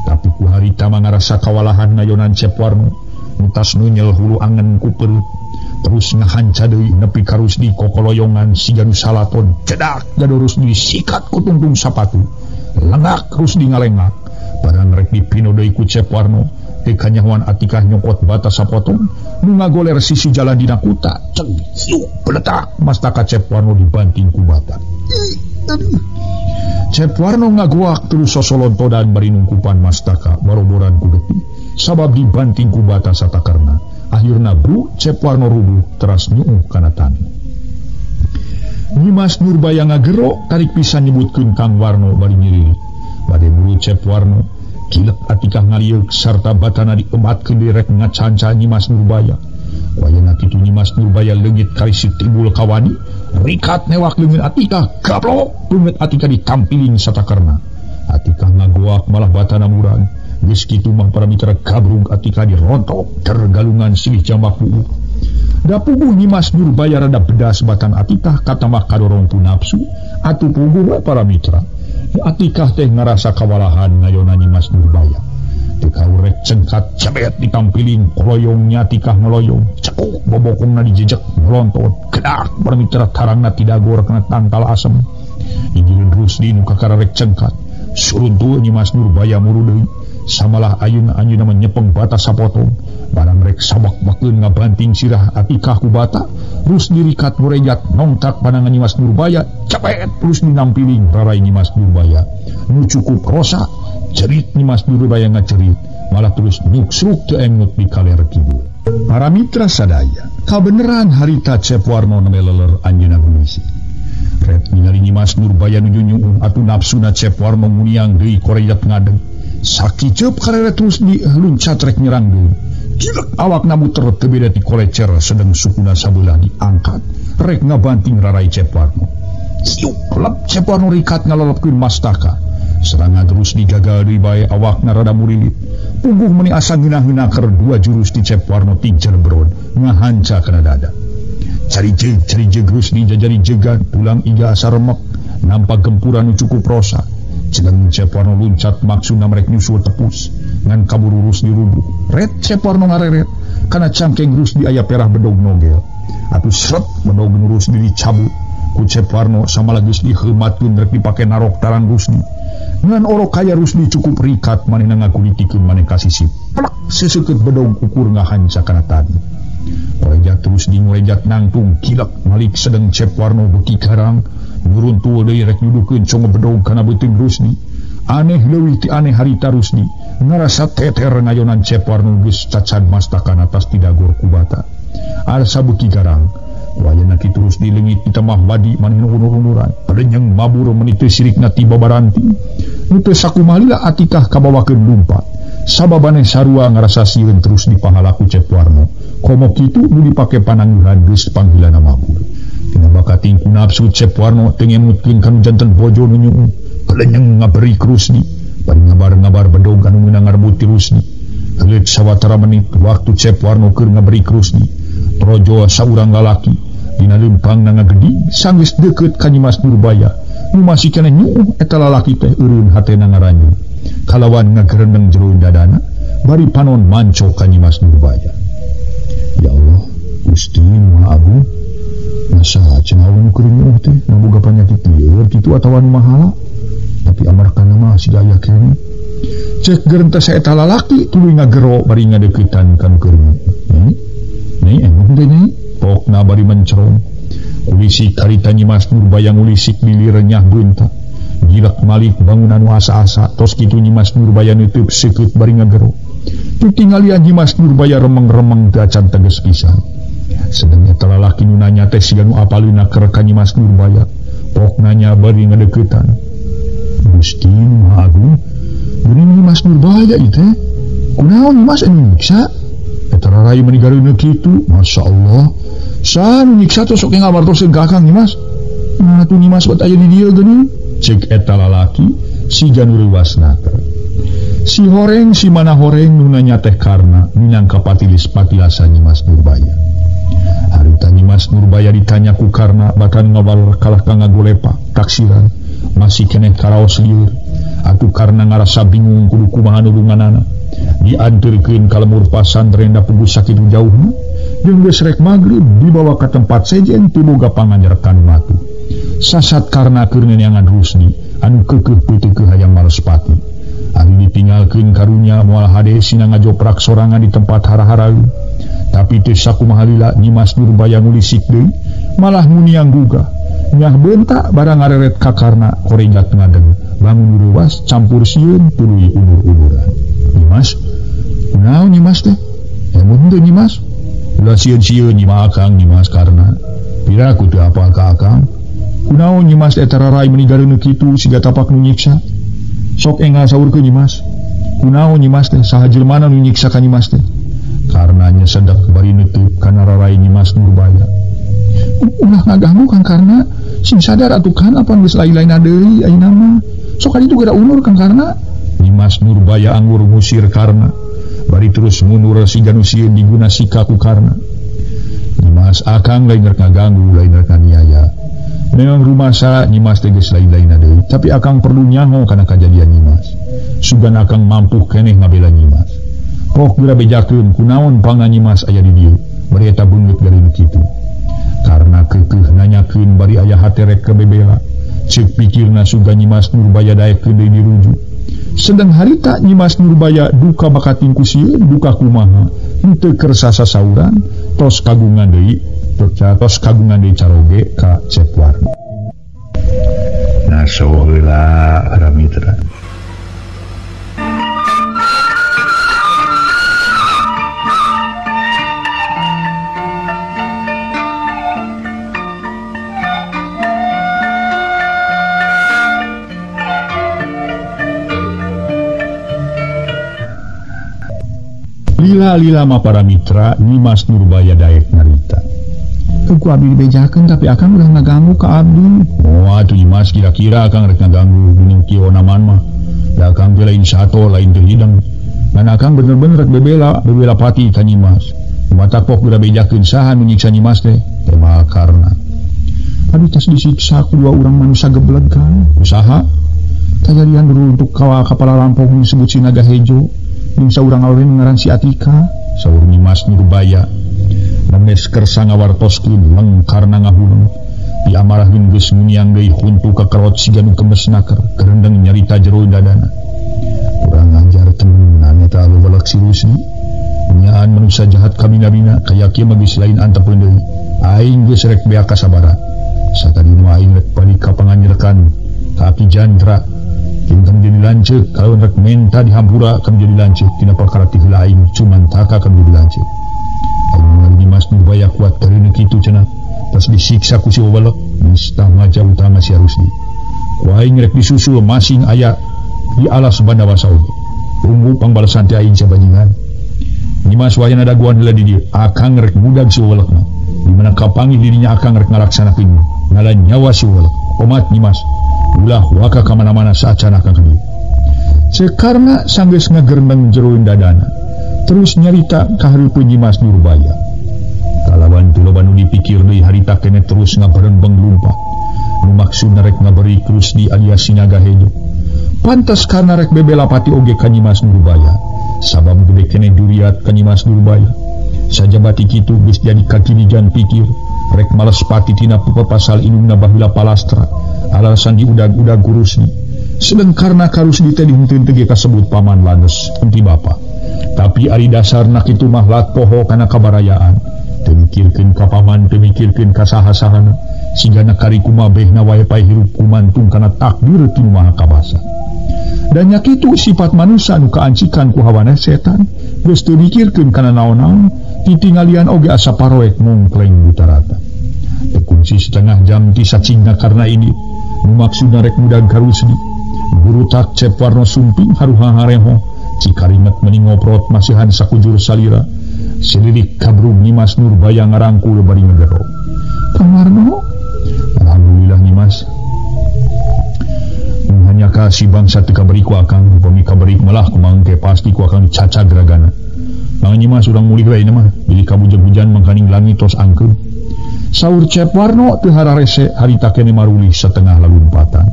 Tapi ku harita mah ngarasa kawalahan ngayonan Cep Warno. Entas nunyel hulu angen ku perut. Terus ngahanca deui nepi ka Rusdi kokoloyongan siga nu salaton. Cedak gado Rusdi sikat ku tungtung sapatu. Lengak Rusdi ngalengak. Barang rek dipino deui ku Cep Warno. Teu kanyahoan Atikah nyokot bata sapotong nu ngagoler sisi jalan dina kuta. Ceng siuk peletak mastaka Cep Warno dibanting ku bata. Aduh. Cep Warno ngaguak terus sosolontodan bari nungkupan mastaka baroboran ku getih sabab dibanting ku bata satakerna. Akhirna bru Cep Warno rubuh teras nyuuh kana taneuh. Nyimas Nurbaya ngagero tarik pisan nyebutkeun Kang Warno bari nyirilik. Bade buru Cep Warno kilek Atikah ngalieuk sarta batana diematkeun deui rek ngacanca Nyimas Nurbaya. Wayana kitu Nyimas Nurbaya leungit karisi timbul kawani, rikat newak leungeun Atikah, gaplok leungeun Atikah ditampiling satakerna. Atikah ngagoak malah batana murag. Geus kitu mah para mitra gabrung Atikah dirontok tergalungan silih jambak puguh. Da puguh Nyimas Nurbaya rada bedas batan Atikah katamah kadorong ku nafsu atuh puguh we para mitra. Atikah teh ngarasa kawalahan ngayona Nyimas Nurbaya. Teu kaurek cengkat cebet ditampiling koloyongnya Atikah ngeloyong cekuk bobokongna dijejek ngelontot kedak para mitra tarangna tidagor kana tangkal asem. Injilun Rusdi nu kakararek cengkat suruntuh Nyimas Nurbaya muru deui. Samalah ayeuna anjeunna menyepeng bata sapotong barang rek sabak-bakeun ngabanting sirah Atikah ku bata. Rusdi rikat murejat nongtak panangan Nyimas Nurbaya cepet Rusdi nampiling rarai Nyimas Nurbaya nu cukup rosa cerit Nyimas Nurbaya ngacerit malah terus nyuksruk teu engut di kaler kidul. Para mitra sadaya kabeneran harita Cep Warno nembe leler anjeunna gulisi. Ret ningali Nyimas Nurbaya nuju nyuuh atuh nafsuna Cep Warno muniang deui korejat ngadeg. Sakiceup kareret Rusdi luncat rek nyerang deui. Cilek awakna muter teu beda ti kolecer sedeng sukuna sabelah diangkat rek ngabanting rarai Cep Warno. Siuk lep Cep Warno rikat ngalolepkeun mastaka. Serangan Rusdi gagal deui bae awakna rada murilit. Puguh meuni asa ngeunah-ngeunah keur dua jurus di Cep Warno tingcer beron ngahanca kana dada. Cari jeug Rusdi jajari jegan tulang iga asa remek nampak gempuran nu cukup rosa. Sedang Cep Warno luncat maksudna merek nyusul tepus ngan kaburu Rusdi rubuh. Ret Cep Warno ngareret kana cangkeng Rusdi aya perah bedog nogel. Atuh sret bedog nu Rusdi dicabut ku Cep Warno samalah geus diheumatkeun rek dipake narok tarang Rusdi. Ngan orok kaya Rusdi cukup rikat manehna ngakulitikeun maneh kasisip. Plek seseukeut bedog ukur ngahanca kana taneuh. Ngorejat Rusdi ngorejat nangtung kilek malik sedeng Cep Warno beuki garang nuruntul deui rek nyuduhkeun congo bedog kana beuteung Rusdi. Aneh leuwih ti aneh harita Rusdi ngarasa teter ngayonan Cep Warno geus cacan mastakan atas tidagor ku bata. Arsa beuki garang. Wayana kitu Rusdi leungit di temah wadi manehna unur-unuran. Palenyeng mabur meuni teu sirikna ti babaranti. Nu teu sakumaha Atikah kabawakeun lumpat. Sababane sarua ngarasa sieun terus dipahala ku Cep Warno. Komo kitu nu dipake panangguhan geus panggilana mabur. Tina bakating ku nafsu Cep Warno teu ngemutkeun kanu janten bojo nu nyuuh. Palenyeng ngaberi Rusdi. Bari ngabar-ngabar bedog anu meunang ngarebut ti Rusdi. Heuleut sawatara menit waktu Cep Warno keur ngaberi Rusdi. Trojo saurang lalaki dina leumpangna ngageding sanggeus deukeut ka Nyimas Nurbaya. Nu masih keneh nyuuh eta lalaki teh eureun hatena ngaranyu. Kalawan ngagerendeng jero dadana bari panon manco ka Nyimas Nurbaya. Ya Allah, Gusti Maha Agung, masa cenah nu keur nyuuh teh ngaboga panyakit lieur kitu atawa nu mahala? Tapi amarkana mah siga aya keneh. Cek gerentes eta lalaki tuluy ngagero bari ngadeuketan ka nu keur nyuuh. Nyai, emang teh nyai? Pokna bari mencerong. Kulisik karita Nyimas Nurbaya ngulisik lilir renyah beunta. Gilek malik bangunan nu asa-asa tos kitu Nyimas Nurbaya neuteub seukeut bari ngagero. Titinggalian Nyimas Nurbaya remeng-remeng teu acan teges pisan. Sedeng eta lalaki nu nanya teh siga nu apaleuna keur ka Nyimas Nurbaya. Pokna nya bari ngadeuketan. Gusti Maha Agung, geuning Nyimas Nurbaya ieu teh. Kunaon Nyimas anu nyiksa? Eta rarayu meuni gareuneu kitu. Masya Allah. Sa nu nyiksa teh sok ngawartoseun ka Akang Nyimas. Nah atuh Nyimas bat aya di dieu geuning. Cek eta lalaki siga nu reuasna. Si horeng si mana horeng nu nanya teh karna minangka patilis patilasan Nyimas Nurbaya. Harita Nyimas Nurbaya ditanya ku Karna bahkan ngawal kalah ka ngagolepa taksiran. Masih keneh karaos lieur. Atuh karena ngarasa bingung kudu kumaha nulunganana. Dianterkeun ka lemur pasantren da puguh sakitu jauhna. Jeung geus rek magrib dibawa ka tempat sejen teu boga panganjerekan matu. Sasat karena keur neneangan Rusdi anu keukeuh peuteukeuh hayang malespati. Ari ditinggalkeun karunya moal hade sina ngajoprak sorangan di tempat hara-haraeun. Tapi teu sakumaha lila Nyimas Nurbaya ngulisik deui, malah nguniang gugah. Nyah bentak barang ngareret ka Karna koregat ngadeg, bangun ruas campur sieun tuluy unur-unuran. Nyimas, kunaon Nyimas teh? Emut teu Nyimas? Ulah sieun-sieun Nyimas Akang Nyimas Karna. Piraku teu apal ka Akang. Kunaon Nyimas eta rarai meuni gareuneu kitu siga tapak nu nyiksa? Sok enggal saurkeun Nyimas. Kunaon Nyimas teh saha jelmana nu nyiksa ka Nyimas teh? Karna nyesedak bari neuteuk kana rarai Nyimas Nurbaya. Ulah ngaganggu Kang Karna, sing sadar atuh kan apan geus lain-lain deui ayeuna mah. Sok ka ditu geura unur Kang Karna. Nyimas Nurbaya anggur ngusir Karna, bari terus mundur siga nu sieun diguna sika ku Karna. Nyimas Akang lain rek ngaganggu, lain rek nganiaya. Memang rumasa Nyimas teh geus lain-lain deui, tapi Akang perlu nyaho kana kajadian Nyimas. Sugan Akang mampu keneh ngabela Nyimas. Pok geura bejakeun kunaon pangna Nyimas aya di dieu, bari eta beungeut gareun kitu. Karena keukeuh nanyakeun bari aya hate rek kebebela. Ceuk pikirna sugan Nyimas Nurbaya daekeun deui dirujuk. Sedang harita Nyimas Nurbaya duka bakating ku sieun, duka kumaha, henteu kersa sasauran, tos kagungan deui, tos kagungan deui caroge ka Cep Warno. Naso heula Ramitra. Lila-lila mah para mitra Nyimas Nurbaya daek nyarita. Ku abdi dibejakeun tapi Akang ulah ngaganggu ka abdi. Oh atuh Nyimas kira-kira Akang rek ngaganggu geuning kieu naman mah. Da Akang teh lain sato lain teu hidang. Ngan Akang bener-bener rek bebela, bebela pati ka Nyimas. Matak pok geura bejakeun saha nu nyiksa Nyimas teh? Teh Karna. Aduh tos disiksa ku dua urang manusia gebleg kan. Usaha kajadian beruntuk kawa kapala lampung disebut si Naga Hejo. Jeung saurang awewe ngaran si Atika. Saur Nyimas Nurbaya memes kersa ngawartoskeun leng karna ngahuleng. Diamarahkeun geus nguniang deui huntu kakerot siga nu kemes naker gerendeng nyarita jero dadana. Kurang ajar temenan eta lewelek si Rusdi. Nyaan manusia jahat kabina-bina kaya kieu mah geus lain antepeun deui. Aing geus rek beak kasabara. Satadina aing rek balik ka panganjerekan ka Aki Jandra. Jeung kan jadi lanceuk kalau rek menta dihampura kan jadi lanceuk tina perkara ti heula aing cuman taka kan jadi lanceuk. Aing ngarani Nyimas Nurbaya kuat gareuneu kitu cenah. Tos disiksa ku si Wewelek nista maja utama si Rusdi. Ku aing rek disusul masing aya di alas Bandawasa oge. Tunggu pangbalesan teh aing sabajingan. Nyimas wayana daguan heula di dieu. Akang rek mudag si Wewelek mah. Di mana kapanggih dirinya Akang rek ngalaksanakeun ngala nyawa si Wewelek. Omat Nyimas. Ulah waka ka mana-mana saacana Akang ka dieu. Sekarna sanggeus ngagerendeng jero dadana. Terus nyarita ka hareupeun Nyimas Nurbaya. Kalawan teu loba nu dipikir deui harita keneh terus ngabarembeng lumpat. Nu maksudna rek ngaberi Rusdi alias si Naga Hejo. Pantes karna rek bebela pati oge ka Nyimas Nurbaya. Sabab gede keneh duriat ka Nyimas Nurbaya. Sajabati kitu geus jadi kakinijan pikir rek males pati tina pasal indungna baheula palastra. Alasan diudag-udag ku Rusdi. Sedeng karna ka Rusdi teh dihenteu teu ge kasebut paman lanes henteu bapa. Tapi ari dasarna kitu mah lat poho kana kabarayaan. Teu mikirkeun ka paman, teu mikirkeun ka saha-sahana. Sigana kari kumabehna wae pae hirup kumantung kana takdir ti Nu Maha Kabasa. Dan nya kitu sifat manusia nu kaancikan ku hawa setan, geus teu mikirkeun kana naon-naon, titingalian oge asa paroek mongkleng butarata. Tekunci setengah jam ti sacingna karna ini, nu maksudna rek mudag ka Rusdi. Gurutak Cep Warno sumping haruha hareho, Cikarimet meni ngoprot masihan sakujur salira. Silirik kabrung Nyimas Nurbaya ngarangkul bari ngegero. Kang Warno, alhamdulillah Nyimas. Hanya kasih bangsa teu kaberi ku Akang, upami kaberi malah kumangke pasti ku Akang dicacag ragana. Mang Nyimas urang mulih we mah, bilih kabujeng hujan mangkaning langit tos angkeun. Saur Cep Warno teu hararese harita keneh marulih setengah lalumpatan.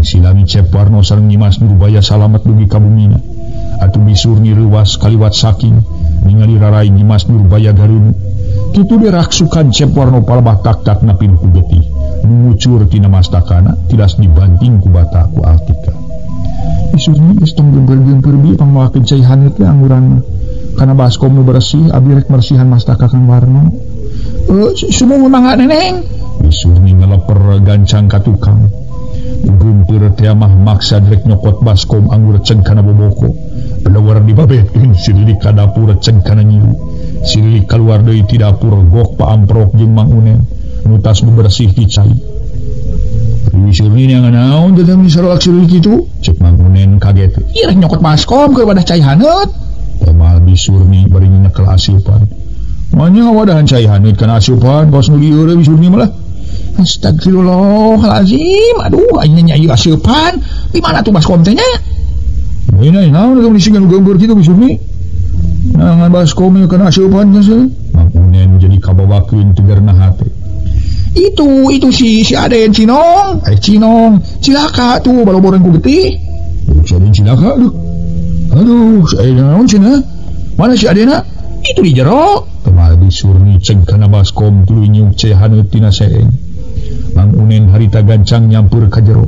Silami Cep Warno sareng Nyimas Nurbaya salamet dugi ka bumina. Atuh Bisurni reuwas kaliwat saking ningali rarai Nyimas Nurbaya gareun. Kitu de raksukan Cep Warno palebah tak-tak napin ku getih. Ngucur tina mastakana tilas dibanting ku bata ku Altika. Bisurni geus tong geumpeur-geumpeur bi pangmawakeun cai haneut teh angguran. Kana baskom nu bersih abdi rek mersihan mastaka Kang Warno. Sumung mangga neneng. Bisurni ngeleper gancang ka tukang. Geumpeur teh mah maksa rek nyokot baskom anggur ceng kana boboko. Pelewar dibabetkeun sililik ka dapur ceng kana nyiru. Sililik kaluar deui ti dapur gok paamprok jeung Mang Unen. Nu tas bebersih ti cai. Bisurni neangan naon teh misarolak sililik kitu? Cek Mang Unen kaget. Ieu rek nyokot baskom keur wadah cai haneut. Temal Bisurni bari nyekel asupan. Manya wadahan cai haneut kana asupan kos nu lieur Bisurni malah. Astagfirullahalazim. Aduh, aing nya ieu asupan. Di mana tuh baskom teh nya? Ini naon teh disigan geumpeur kitu Bisurni? Nangan baskom ieu kana asupan teh. Mang Unen jadi kabawakeun tegerna hate. Itu si Aden Cinong. Cinong, cilaka tuh baloboreun ku getih. Si Aden cilaka aduh. Aduh, si Aden naon cenah? Mana si Adena? Itu di jero. Temal Bisurni ceng kana baskom tuluy nyiuk cai haneut tina seeng. Mang Unen harita gancang nyampur ka jero.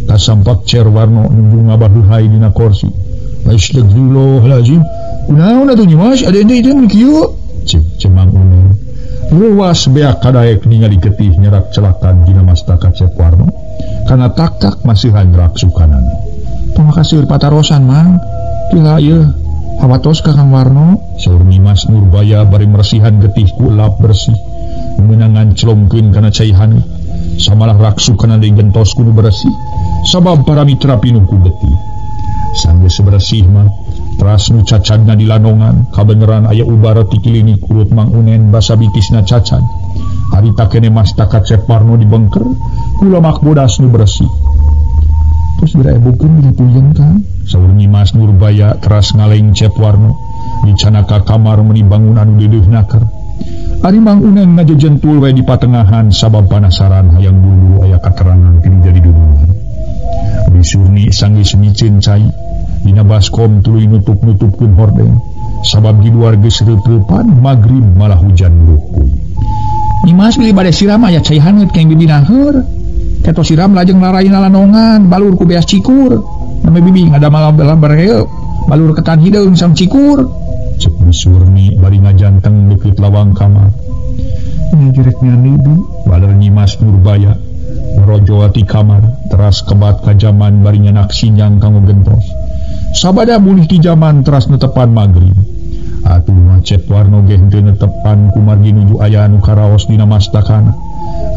Kasampak Cer Warno nuju ngabaheuhai dina korsi. Astagfirullahalazim. Kunaon atuh Nyimas Aden teh mun kieu? Cek Mang Unen. Reuwas beak kadaek ningali getih nyerak celakan dina mastaka Cep Warno. Kana tak-tak masihan raksukanana. Tong kaseur patarosan Mang. Kira ieu hawatos ka Kang Warno. Saur Nyimas Nurbaya bari meresihan getih ku lap bersih. Meunangan celongkeun kana cai haneut. Samalah raksukanana deui gentos ku nu bersih. Sabab para mitra pinuh ku getih. Sanggeus bersih mah teras nu cacadna di lanongan kabeneran aya ubara ti kilinik urut Mang Unen basa bitisna cacad. Harita kene mastaka Cep Warno dibengker ku lamak bodas nu bersih. Terus diraebokeun di puyeng kan? Saur Nyimas Nurbaya teras ngaleng Cep Warno dicanaka kamar meuni bangun anu deudeuh naker. Ari Mang Unen ngajejentul we di patengahan sabab panasaran hayang buru-buru aya katerangan tinu jadi dunungan. Bisurni sanggeus miceun cai dina baskom tuluy nutup-nutupkeun hordeng sabab di luar geus reup-reupan magrib malah hujan rukuy. Nyimas bilih bade siram aya cai haneut keng bibi naheur. Keto siram lajeng laraina lanongan balur ku beas cikur. Name bibi ngadamel bareu balur ketan hideung sam cikur. Cek Bisurni bari ngajanteng deukeut lawang kamar. Nya jerek nyani bi baler Nyimas Nurbaya ngerojowati kamar teras kebat ka jaman bari nyanak sinyang kanggo gentos. Sabada mulih ti jaman teras netepan magrib. Atuh mah Cep Warno ge henteu netepan kumargi nuju aya anu karaos dina mastakana.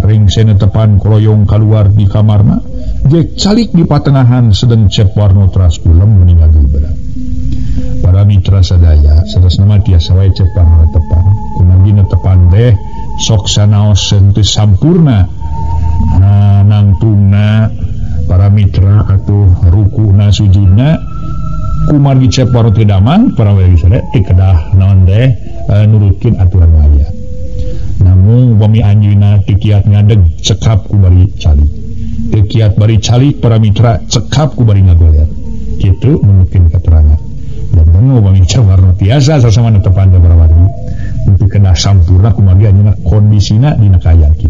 Rengse netepan koloyong kaluar di kamarna, gek calik di patengahan sedeng Cep Warno teras ulem meninggal berat. Para mitra sadaya, sanes nama tiasa wae Cep Warno netepan. Kumargi netepan teh sok sanaos henteu sampurna. Nah, nangtungna para mitra atuh rukuna sujudna kumargi Cep Warno teu damang para wargi sadaya teu kedah naon teh nurutkeun aturan waya. Namun upami anjeunna teu kiat ngadeg cekap ku bari calik. Teu kiat bari calik para mitra cekap ku bari ngagoler. Kitu mungkin keterangan. Dan upami Cep Warno tiasa sasama netepan para wargi. Teu kedah sampurna kumargi anjeunna kondisina dina kaayaan kitu.